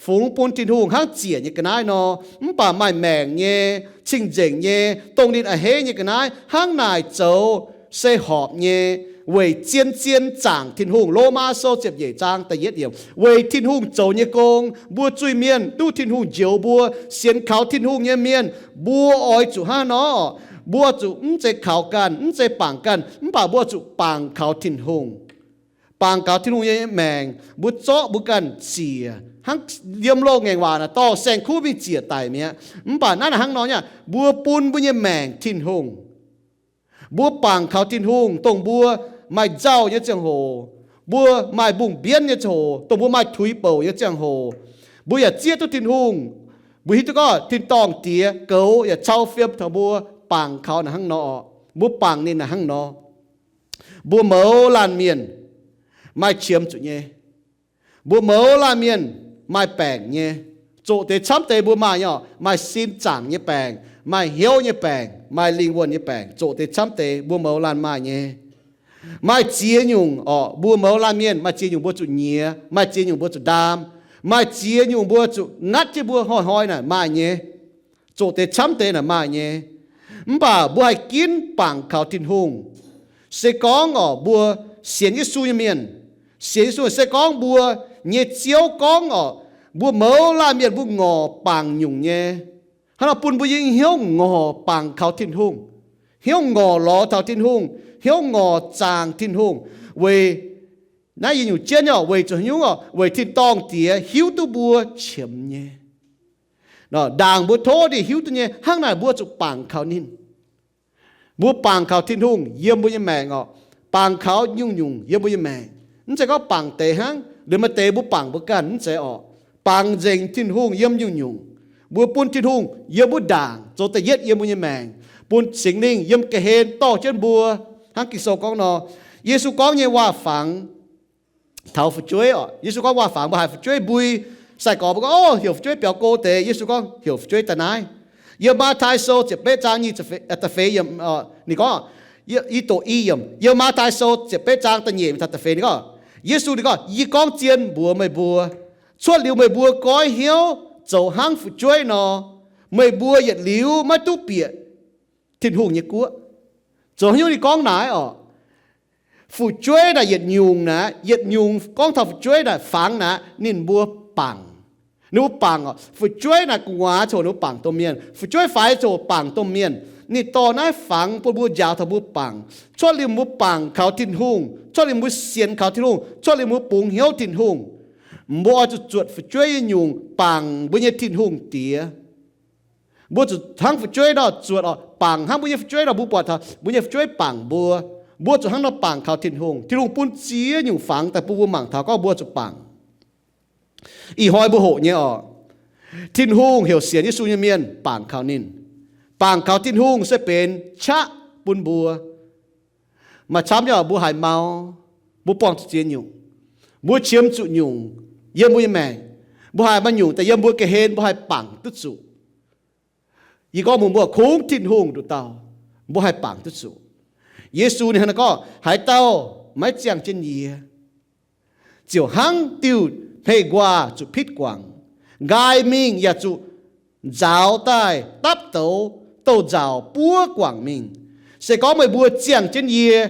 fungx bun Tin-Hungh hnangv ziec nyei ga'naaiv nor, mv baac maaih maengc nyei, cing-nzengc nyei, dongh ninh a'hneiv nyei ga'naaiv hnangv naaic zoux se horpc nyei, weic zien-zien zaangc Tin-Hungh. Lomaa Sou ziepc nyeic zaang da'yietv yiemc, weic Tin-Hungh zoux nyei gong, mbuo zuiz-mienh duqv Tin-Hungh njoux mbuo. Sienx kaux Tin-Hungh nyei mienh, mbuo oix zuqc hnangv nor. Mbuo zuqc mv zeiz kaux ganh, mv zeiz bangc ganh, mv baac mbuo zuqc bangc kaux Tin-Hungh. Bangc kaux Tin-Hungh nyei maengc, mbuo zorqv mbuo ganh ziec, hnangv yiem loz-ngaengc waac naaic dorh saeng-kuv mingh ziec daic mi'aqv. Mv baac naaiv naaic hnangv nor nyei, mbuo bun mbuo nyei maengc Tin-Hungh. Mbuo bangc kaux Tin-Hungh dongh mbuo maaih nzauh nyei ziangh hoc, mbuo maaih mbungh mbienv nyei ziangh hoc, dongh mbuo maaih tuix bouc nyei ziangh hoc, mbuo yaac zieqv duqv Tin-Hungh. Mbuo hiuv duqv gorngv tin-dorngh Diex goux yaac cau fiem taux mbuo, bangc kaux naaic hnangv nor. Mbuo bangc ninh naaic hnangv nor. Mbuo mouz laanh mienh maaih qiemx zuqc nyei. Mbuo mouz laanh mienh maaih baengc nyei. Zoqc deix camv deix mbuo maaih nyei orqc, maaih sin zaangc nyei baengc, maaih hnyouv nyei baengc, maaih lingh wuonh nyei baengc, zoqc deix camv deix mbuo mouz laanh maaih nyei. Maaih ziex nyungc orqc, mbuo mouz laanh mienh maaih ziex nyungc mbuo zuqc nyiex, maaih ziex nyungc mbuo zuqc ndaam, maaih ziex nyungc mbuo zuqc ngatv jienv mbuo hnoi-hnoi naaic maaih nyei. Zoqc deix camv deix naaic maaih nyei. Mv baac mbuo haih ginv bangc kaux Tin-Hungh. Se gorngv orqc, mbuo sienx Yesu nyei mienh, sienx Yesu se gorngv mbuo nyei Ziouv gorngv orqc, mbuo mouz laanh mienh mbuo ngorc bangc nyungc nyei. Hnangv nor bun mbuo nyei hnyouv ngorc bangc kaux Tin-Hungh, hnyouv ngorc lorz taux Tin-Hungh, hnyouv ngorc zaangc Tin-Hungh. Weic naaiv yie nyungc jienv nyei orqc, weic zuqc hnyouv orqc, weic tin-dorngh Diex hiuv duqv mbuo qiemx nyei. Ndaangc mbuo tov ninh hiuv duqv nyei, hnangv naaic mbuo zuqc bangc kaux ninh. Mbuo bangc kaux Tin-Hungh yiem mbuo nyei maengc orqc, bangc kaux nyungc-nyungc yiem mbuo nyei maengc. Mv zeiz gorngv bangc deix hnangv, liuz maaih deix mbuo bangc mbuo ganh, mv zeiz orqc. Bangc nzengc Tin-Hungh yiem nyungc-nyungc. Mbuo bun Tin-Hungh yiem wuov ndaangc zoux da'yietv yiem mbuo nyei maengc, bun Singx Lingh yiem ga'hlen dorh jienv mbuo. Hnangv Ging-Sou gorngv nor, Yesu gorngv nyei waac-fangx taux fu'jueiv orqc. Yesu gorngv waac-fangx mbuo haiz fu'jueiv mbui. Sai-gorx mbuo gorngv, Ov, heuc fu'jueiv biaux go deix. Yesu gorngv, Heuc fu'jueiv daaih naaiv. Yiem Matv^taai Sou ziepc betv zaang nyic, da'feix yiemc, ninh gorngv, i doqc i yiemc. Yiem Matv^taai Sou ziepc betv zaang da'nyeic taux da'feix ninh gorngv, Yesu ninh gorngv, Yie gorngv zien mbuox meih mbuo, cuotv liuz meih mbuo goiv hnyouv zoux hnangv fu'jueiv nor, meih mbuo yietc liuz maiv duqv bieqc Tin-Hungh nyei guoqv. Zoux haaix nyungc ninh gorngv naaiv orqc? Fu'jueiv naaic yietc nyungc naaic, yietc nyungc gorngv taux fu'jueiv naaic fangx naaic ninh mbuo bangc. Ninh mbuo bangc orqc. Fu'jueiv naaic gu'nguaaz ziouc ninh mbuo bangc domh mienh. Fu'jueiv faix ziouc bangc domh mienh. Ninh dorh naaiv fangx bun mbuo njaaux taux mbuo bangc. Cuotv liuz mbuo bangc kaux Tin-Hungh, cuotv liuz mbuo sienx kaux Tin-Hungh, cuotv liuz mbuo bungx hnyouv Tin-Hungh, mbuo oix zuqc zuotc fu'jueiv nyei nyungc bangc mbuo nyei Tin-Hungh Diex. Mbuo zuqc hnangv fu'jueiv nor zuotc orqc. Bangc hnangv mbuo nyei fu'jueiv nor, mbuo buatc taux mbuo nyei fu'jueiv bangc mbuo, mbuo zuqc hnangv nor bangc kaux Tin-Hungh. Tin-Hungh bun ziex nyungc fangx daaih bun mbuo mangc taux gorngv mbuo zuqc bangc. Ih hnoi mbuo hoqc nyei orqc, Tin-Hungh heuc sienx Yesu nyei mienh bangc kaux ninh. Bangc kaux Tin-Hungh se benx qaqv bun mbuo. Maaih camv nyei orqc, mbuo haiz mau, mbuo buangh zuqc ziex nyungc, mbuo qiemx zuqc nyungc yiem mbuo nyei maengc. Mbuo haiz maaih nyungc daaih yiem mbuo ga'hlen mbuo haih bangc duqv zuqc. Yie gorngv mbuox mbuo, kungx Tin-Hungh nduqc dauh, mbuo haih bangc duqv zuqc. Yesu ninh hnangv naaiv gorngv, haaix dauh maiv ziangh jienv yie, ziouc hnangv diuh hmeiv nquaah zuqc pitv guangc, nqaai mingh yaac zuqc nzaaux daaih dapv douz, douz-nzauc buov guangc mingh. Se gorngv meih mbuo ziangh jienv yie,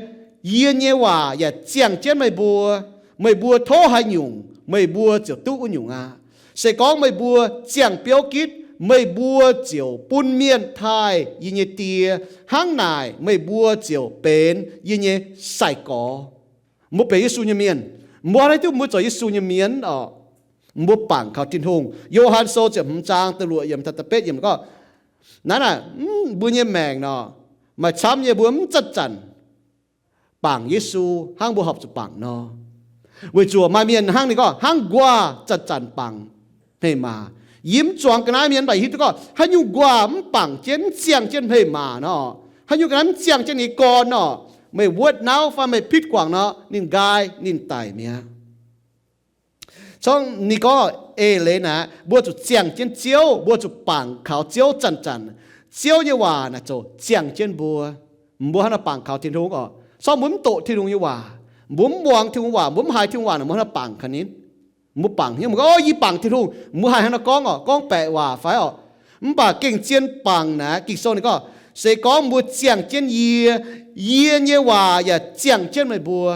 yie nyei waac yaac ziangh jienv meih mbuo, meih mbuo tov haaix nyungc, meih mbuo ziouc duqv wuov nyungc aqv. Se gorngv meih mbuo ziangh biouv gitv, meih mbuo ziouc bun mienh taaih yie nyei Die. Hnangv naaic meih mbuo ziouc benx yie nyei sai-gorx. Mbuo benx Yesu nyei mienh. Mbuo hnangv naaiv duqv mbuo zoux Yesu nyei mienh oc, mbuo bangc kaux Tin-Hungh. Yo^han Sou ziepc hmz zaang da'luoqc yiemc taux da'betv yiemc gorngv, naaiv naaic, mv, mbuo nyei maengc nor, maaih camv nyei mbuo mv zanc-zanc bangc Yesu hnangv mbuo horpc zuqc bangc nor. Weic zuqc maaih mienh hnangv ninh gorngv, hnangv nquaah zanc-zanc bangc hmeiv maac. Yie mv zuangx ga'naaiv mienh, mv baac yie hiuv duqv gorngv haaix nyungc nquaah mv bangc jienv, mv ziangh jienv hmeiv maac nor, haaix nyungc ga'naaiv mv ziangh jienv ninh nyei gorn nor, meih wuotv nauv fai meih pitv guangc nor, ninh nqaai ninh daic mi'aqv. Corngv ninh gorngv eix leiz naaic, mbuo zuqc ziangh jienv Ziouv, mbuo zuqc bangc kaux Ziouv zanc-zanc. Ziouv nyei waac naaic ziouc ziangh jienv mbuo. Mbuo hnangv naaiv bangc kaux Tin-Hungh oc. Corngv mbuo mv doqc Tin-Hungh nyei waac, mbuo mv muangx Tin-Hungh waac, mbuo mv haiz Tin-Hungh waac naaic, mbuo hnangv naaiv bangc kaux ninh? Mbuo bangc hnyouv mbuo gorngv, o, yie bangc Tin-Hungh, mbuo haih hnangv naaiv gorngv oc, gorngv baeqc waac fai oc. Mv baac gengh zien bangc naaic, Ging-Sou ninh gorngv, se gorngv mbuo ziangh jienv yie, yie nyei waac yaac ziangh jienv meih mbuo.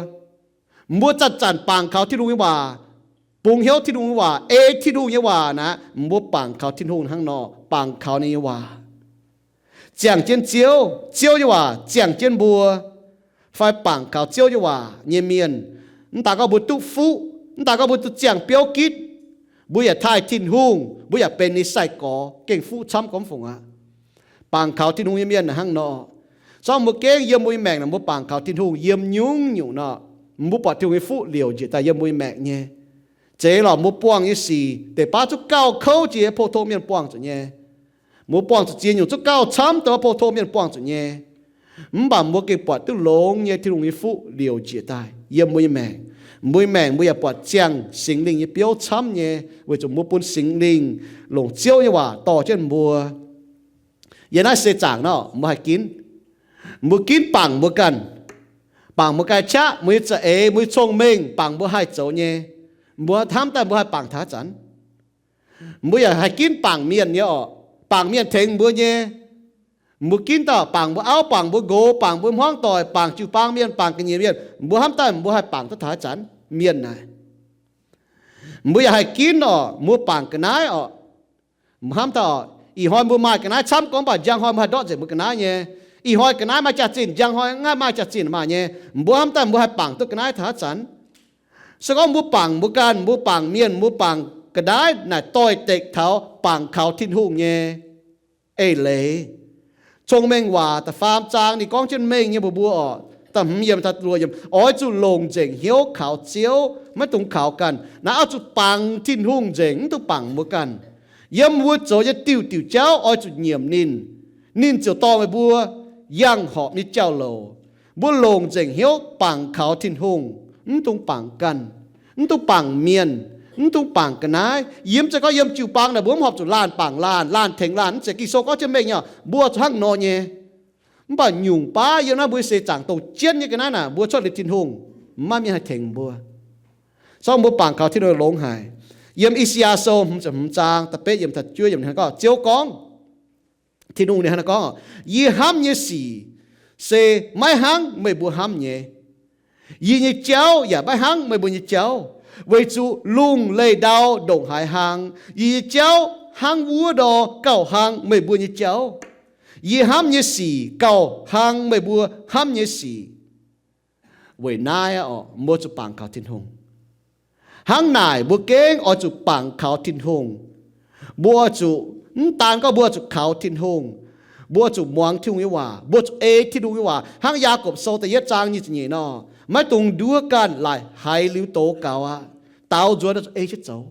Mbuo zanc-zanc bangc kaux Tin-Hungh nyei waac, bungx hnyouv Tin-Hungh nyei waac, ei Tin-Hungh nyei waac naaic, mbuo bangc kaux Tin-Hungh hnangv nor, bangc kaux ninh nyei waac. Ziangh jienv Ziouv, Ziouv nyei waac ziangh jienv mbuo, fai bangc kaux Ziouv nyei waac nyei mienh, mv daaih gorngv mbuo duqv fuqv, mv daaih gorngv mbuo duqv ziangh biouv gitv, mbuo yaac taaih Tin-Hungh, mbuo yaac benx ninh sai-gorx, gengh fuqv camv gormx fungc aqv. Bangc kaux Tin-Hungh nyei mienh hnangv nor. Zorqv mbuo gengh yiem mbuo nyei maengc naaic, mbuo bangc kaux Tin-Hungh yiem nyungc-nyungc nor, mbuo buatc Tin-Hungh nyei fuqv liouc njiec daaih yiem mbuo nyei maengc nyei. Zeiz lorqc, mbuo buangh nyei sic deix baav zungv gauh kouv jiex pou-tong mienh buangh zuqc nyei. Mbuo buangh zuqc ziex nyungc zungv gauh camv dongh pou-tong mienh buangh zuqc nyei. Mv baac mbuo gengh buatc duqv longx nyei Tin-Hungh nyei fuqv liouc njiec daaih yiem mbuo nyei maengc. Mbuo nyei maengc mbuo yaac buatc ziangh Singx Lingh nyei biouv camv nyei, weic zuqc mbuo bun Singx Lingh longc Ziouv nyei waac dorh jienv mbuo. Yiem naaiv seix zaangc nor, mbuo haih ginv. Mbuo ginv bangc mbuo ganh, bangc mbuo ganh qaqv, mbuo nyei za'eix, mbuo nyei cong-mengh, bangc mbuo haih zoux nyei. Mbuo hnamv daaih mbuo haih bangc taux haaix zanc? Mbuo yaac haih ginv bangc mienh nyei orqc. Bangc mienh tengx mbuo nyei. Mbuo ginv dauh bangc mbuo auv, bangc mbuo nqox, bangc mbuo hmuangv doic, bangc jiu-baang mienh, bangc ga'nyiec mienh. Mbuo hnamv daaih mbuo haih bangc duqv taux haaix zanc mienh naaic? Mbuo yaac haih ginv orqc, mbuo bangc ga'naaiv orqc. Mbuo hnamv daaih orqc, ih hnoi mbuo maaih ga'naaiv camv gorngv, mv baac njang hnoi mbuo haih ndortv nzengc mbuo ga'naaiv nyei. Ih hnoi ga'naaiv maaih jaax-zinh, njang hnoi mv maaih jaax-zinh maaih nyei. Mbuo hnamv daaih mbuo haih bangc duqv ga'naaiv taux haaix zanc? Se gorngv mbuo bangc mbuo ganh, mbuo bangc mienh, mbuo bangc ga'naaiv naaic doix-dekc taux bangc kaux Tin-Hungh nyei eix leiz. Cong-Mengh Waac da'faam zaang ninh gorngv jienv mengh nyei mbuox mbuo orqc, da'hmz yiemc taux luoqc yiemc, oix zuqc longc nzengc hnyouv kaux Ziouv, maiv dungx kaux ganh. Naaiv oix zuqc bangc Tin-Hungh nzengc, mv dungx bangc mbuo ganh. Yiem mbuo zoux nyei diuh diuh jauv oix zuqc nyiemc ninh, ninh ziouc dorh meih mbuo yangh horpc nyei jauv-louc. Mbuo longc nzengc hnyouv bangc kaux Tin-Hungh, mv dungx bangc ganh, mv dungx bangc mienh, mv dungx bangc ga'naaiv. Yie mv zeiz gorngv yiem jiu-baang naaic mbuo mv horpc zuqc laanh bangc laanh, laanh tengx laanh, mv zeiz. Ging-Sou gorngv jienv mengh nyei, mbuo zuqc hnangv nor nyei. Mv baac nyungc baav yiem naaiv mbuo nyei seix zaangc dongh jienv nyei ga'naaiv naaic, mbuo cuotv liuz Tin-Hungh, maiv mienh haih tengx mbuo. Zorqv mbuo bangc kaux Tin-Hungh longx haic. Yiem I^saa^yaa Sou hmz ziepc hmz zaang da'betv yiemc taux juov yiemc ninh gorngv, Ziouv gorngv, Tin-Hungh ninh hnangv naaiv gorngv, yie hnamv nyei sic se maiv hnangv meih mbuo hnamv nyei. Yie nyei jauv yaac maiv hnangv meih mbuo nyei jauv, weic zuqc lungh leih ndau ndongc haaix hlang, yie nyei jauv hnangv wuov nor gauh hlang meih mbuo nyei jauv. Yie hnamv nyei sic gauh hlang meih mbuo hnamv nyei sic. Weic naaiv orqc, mbuo zuqc bangc kaux Tin-Hungh. Hnangv naaic mbuo gengh oix zuqc bangc kaux Tin-Hungh. Mbuo zuqc, mv daan gorngv mbuo zuqc kaux Tin-Hungh, mbuo zuqc muangx Tin-Hungh nyei waac, mbuo zuqc ei Tin-Hungh nyei waac. Hnangv Yaagorpc Sou da'yietv zaang nyic ziepc nyeic nor, maiv dungx nduov ganh laaic haiz liuz doz gaux aqv. Daaux nzuonx zuqc ei jienv zoux.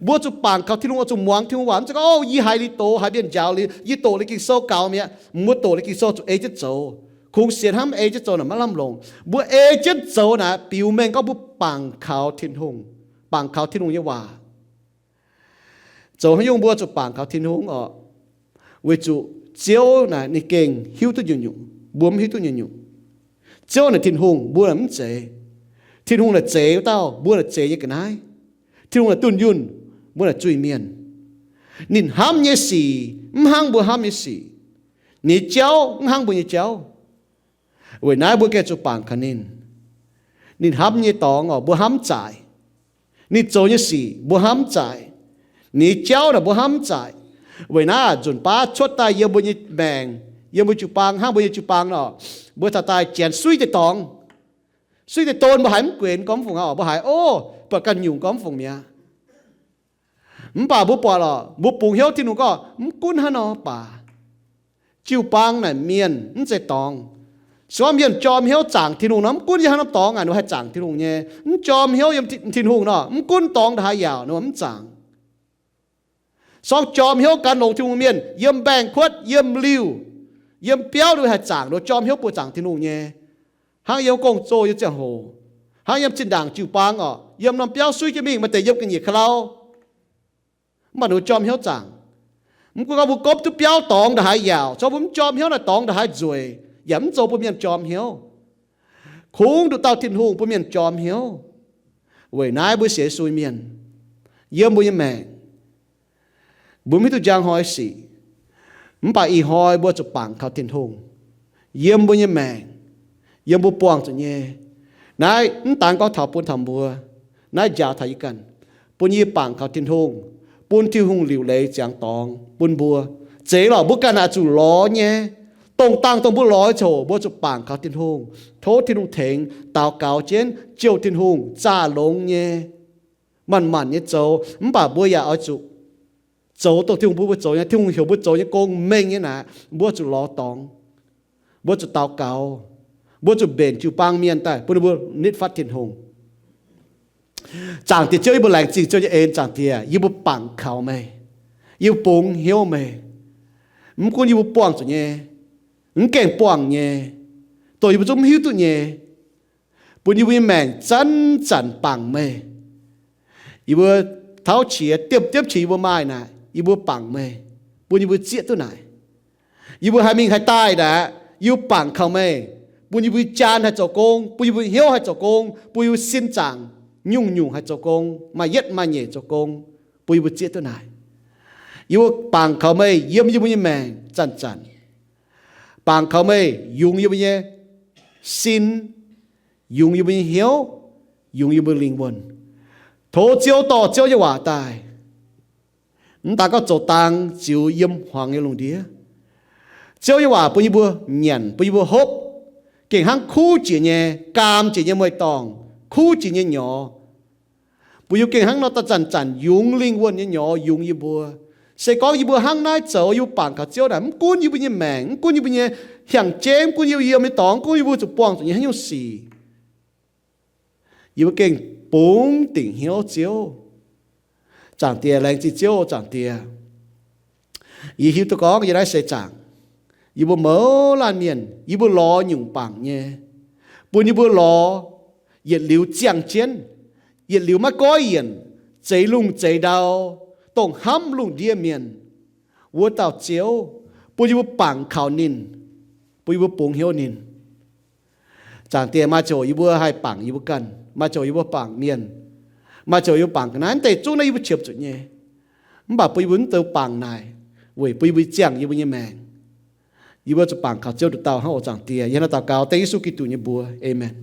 Mbuo zuqc bangc kaux Tin-Hungh, zuqc muangx Tin-Hungh waac. Mv zeiz gorngv, o, yie haiz liuz doz, haiz mienh njaaux liuz, yie doqc liuz Ging-Sou gaux mi'aqv, mbuo doqc liuz Ging-Sou zuqc ei jienv zoux. Kungx sienx hnangv mv ei jienv zoux naaic maiv lamh longc. Mbuo ei jienv zoux naaic biux mengh gorngv mbuo bangc kaux Tin-Hungh, bangc kaux Tin-Hungh nyei waac. Zoux haaix nyungc mbuo zuqc bangc kaux Tin-Hungh orqc? Weic zuqc Ziouv naaic ninh gengh hiuv duqv nyungc-nyungc, mbuo mv hiuv duqv nyungc-nyungc. Ziouv naaic Tin-Hungh, mbuo naaic mv zeiz. Tin-Hungh naaic zeix wuov dauh, mbuo naaic zeix nyei ga'naaiv. Tin-Hungh naaic dunh yunh, mbuo naaic zuiz-mienh. Ninh hnamv nyei sic mv hnangv mbuo hnamv nyei sic. Ninh nyei jauv mv hnangv mbuo nyei jauv. Weic naaiv mbuo gengh zuqc bangc kaux ninh. Ninh hnamv nyei dorngx oc, mbuo hnamv mv zaic. Ninh zoux nyei sic mbuo hnamv mv zaic. Ninh nyei jauv naaic mbuo hnamv mv zaic. Weic naaiv nzunc baav cuotv daaih yiem mbuo nyei maengc, yiem mbuo jiu-baang, hnangv mbuo nyei jiu-baang nor, mbuo taux daaih janx suiv deix dorngx, suiv deix don, mbuo haiz mv guenx gormx fungc aqv. Mbuo haiz, ov, buatc ganh nyungc gormx fungc mi'aqv. Mv baac mbuo buatc lorqc, mbuo bungx hnyouv Tin-Hungh gorngv mv gunv hnangv nor baac, jiu-baang naaic mienh mv zeiz dorngx. Se gorngv mienh jorm hnyouv zaangc Tin-Hungh nor, mv gunv yiem haaix norm dorngx aqv, ninh mbuo haih zaangc Tin-Hungh nyei. Mv jorm hnyouv yiem Tin-Hungh nor, mv gunv dorngx ndongc haaix yaauc, ninh mbuo mv zaangc. Se gorngv jorm hnyouv gan longx Tin-Hungh mienh, yiem mbaengx-kuotv, yiem liuh, yiem biauv, ninh mbuo haih zaangc, ninh mbuo jorm hnyouv buoz zaangc Tin-Hungh nyei. Hnangv yiem gong-zoh nyei ziangh hoc, hnangv yiem zinh ndaangc jiu-baang oc, yiem norm biauv suiv jienv mingh, maaih deix yiem ga'nyiec ka'lau, mv baac ninh mbuo jorm hnyouv zaangc. Mv gunv gorngv mbuo gopv duqv biauv dorngx ndongc haaix yaauc, se gorngv mbuo mv jorm hnyouv naaic dorngx ndongc haaix nzueic yaac mv zoux bun mienh jorm hnyouv. Kungx nduqc dauh Tin-Hungh bun mienh jorm hnyouv. Weic naaiv mbuo sienx Yesu mienh, yiem mbuo nyei maengc, mbuo mv hiuv duqv njang hnoi sic, mv baac ih hnoi mbuo zuqc bangc kaux Tin-Hungh yiem mbuo nyei maengc, yiem mbuo buangh zuqc nyei. Naaiv mv daan gorngv taux bun taux mbuo, naaiv njaaux taux yie ganh, bun yie bangc kaux Tin-Hungh, bun Tin-Hungh liuc leiz ziangx dorngx bun mbuo. Zeiz lorqc, mbuo ganh naaic zuqc lorz nyei. Dongh dangh dongh mbuo lorz nyei ziangh hoc mbuo zuqc bangc kaux Tin-Hungh, tov Tin-Hungh tengx, daux gaux jienv, jouh Tin-Hungh zaah longx nyei, manc-manc nyei zoux. Mv baac mbuo yaac oix zuqc zoux dongh Tin-Hungh bun mbuo zoux nyei. Tin-Hungh heuc mbuo zoux nyei gong mengh nyei naaic, mbuo zuqc lorz dorngx, mbuo zuqc daux gaux, mbuo zuqc mbenc jiu-baang mienh daaih bun ninh mbuo nitv fatv Tin-Hungh. Zaangc Diex Ziouv, yie mbuo laengz zingh Ziouv nyei en. Zaangc Diex, yie mbuo bangc kaux meih, yie mbuo bungx hnyouv meih. Mv gunv yie mbuo buangh zuqc nyei, mv gaengh buangh nyei, dongh yie mbuo zungv mv hiuv duqv nyei, bun yie mbuo nyei maengc zanc-zanc bangc meih. Yie mbuo tauv qiex diemv diemv qiex yie mbuo maaih naaic, yie mbuo bangc meih, bun yie mbuo zieqv duqv naaic. Yie mbuo haih mingh haih daaih naaic, yie mbuo bangc kaux meih, bun yie mbuo jaan haih zoux gong, bun yie mbuo hnyouv haih zoux gong, bun yie mbuo sin zaangc nyungc-nyungc haih zoux gong, maaih yietv maaih nyeic zoux gong, bun yie mbuo zieqv duqv naaic. Yie mbuo bangc kaux meih yiem yie mbuo nyei maengc zanc-zanc. Bangc kaux meih yungz yie mbuo nyei sin, yungz yie mbuo nyei hnyouv, yungz yie mbuo lingh wuonh. Tov Ziouv dorh Ziouv nyei waac daaih, mv daan gorngv zoux dang ziux yiem hmuangx nyei lungh ndiev. Ziouv nyei waac bun yie mbuo nyanc, bun yie mbuo hopv, gengh hnangv kuv jiex nyei, gaam jiex nyei mueiz-dorngh, kuv jiex nyei nyorx. Bun yie mbuo gengh hnangv nor daaih zanc-zanc yungz lingh wuonh nyei nyorx yungz yie mbuo. Se gorngv yie mbuo hnangv naaiv zoux, yie mbuo bangc kaux Ziouv naaic, mv gunv yie mbuo nyei maengc, mv gunv yie mbuo nyei hiaang-jeiv, mv gunv yie mbuo yiem nyei dorngx, mv gunv yie mbuo zuqc buangh zuqc nyei haaix nyungc sic, yie mbuo gengh bungx dingc hnyouv Ziouv. Zaangc Diex, laengz zingh Ziouv. Zaangc Diex, yie hiuv duqv gorngv yie naaiv seix zaangc, yie mbuo mouz laanh mienh, yie mbuo lorz nyungc bangc nyei, bun yie mbuo lorz yietc liuz ziangh jienv, yietc liuz maiv goiv yienc, zeix lungh zeix ndau, dongh hnamv lungh ndiev mienh wuov dauh Ziouv, bun yie mbuo bangc kaux ninh, bun yie mbuo bungx hnyouv ninh. Zaangc Diex, maaih ziangh hoc yie mbuo haih bangc yie mbuo ganh, maaih ziangh hoc yie mbuo bangc mienh, maaih ziangh hoc yie mbuo bangc ga'naaiv deix zungv naaiv yie mbuo qiemx zuqc nyei. Mv baac bun yie mbuo mv dungx bangc naaic, weic bun yie mbuo ziangh yie mbuo nyei maengc. Yie mbuo zuqc bangc kaux Ziouv nduqc dauh hnangv oc. Zaangc Diex, yie hnangv naaiv daux gaux dengv Yesu Giduc nyei mbuox. Aamen.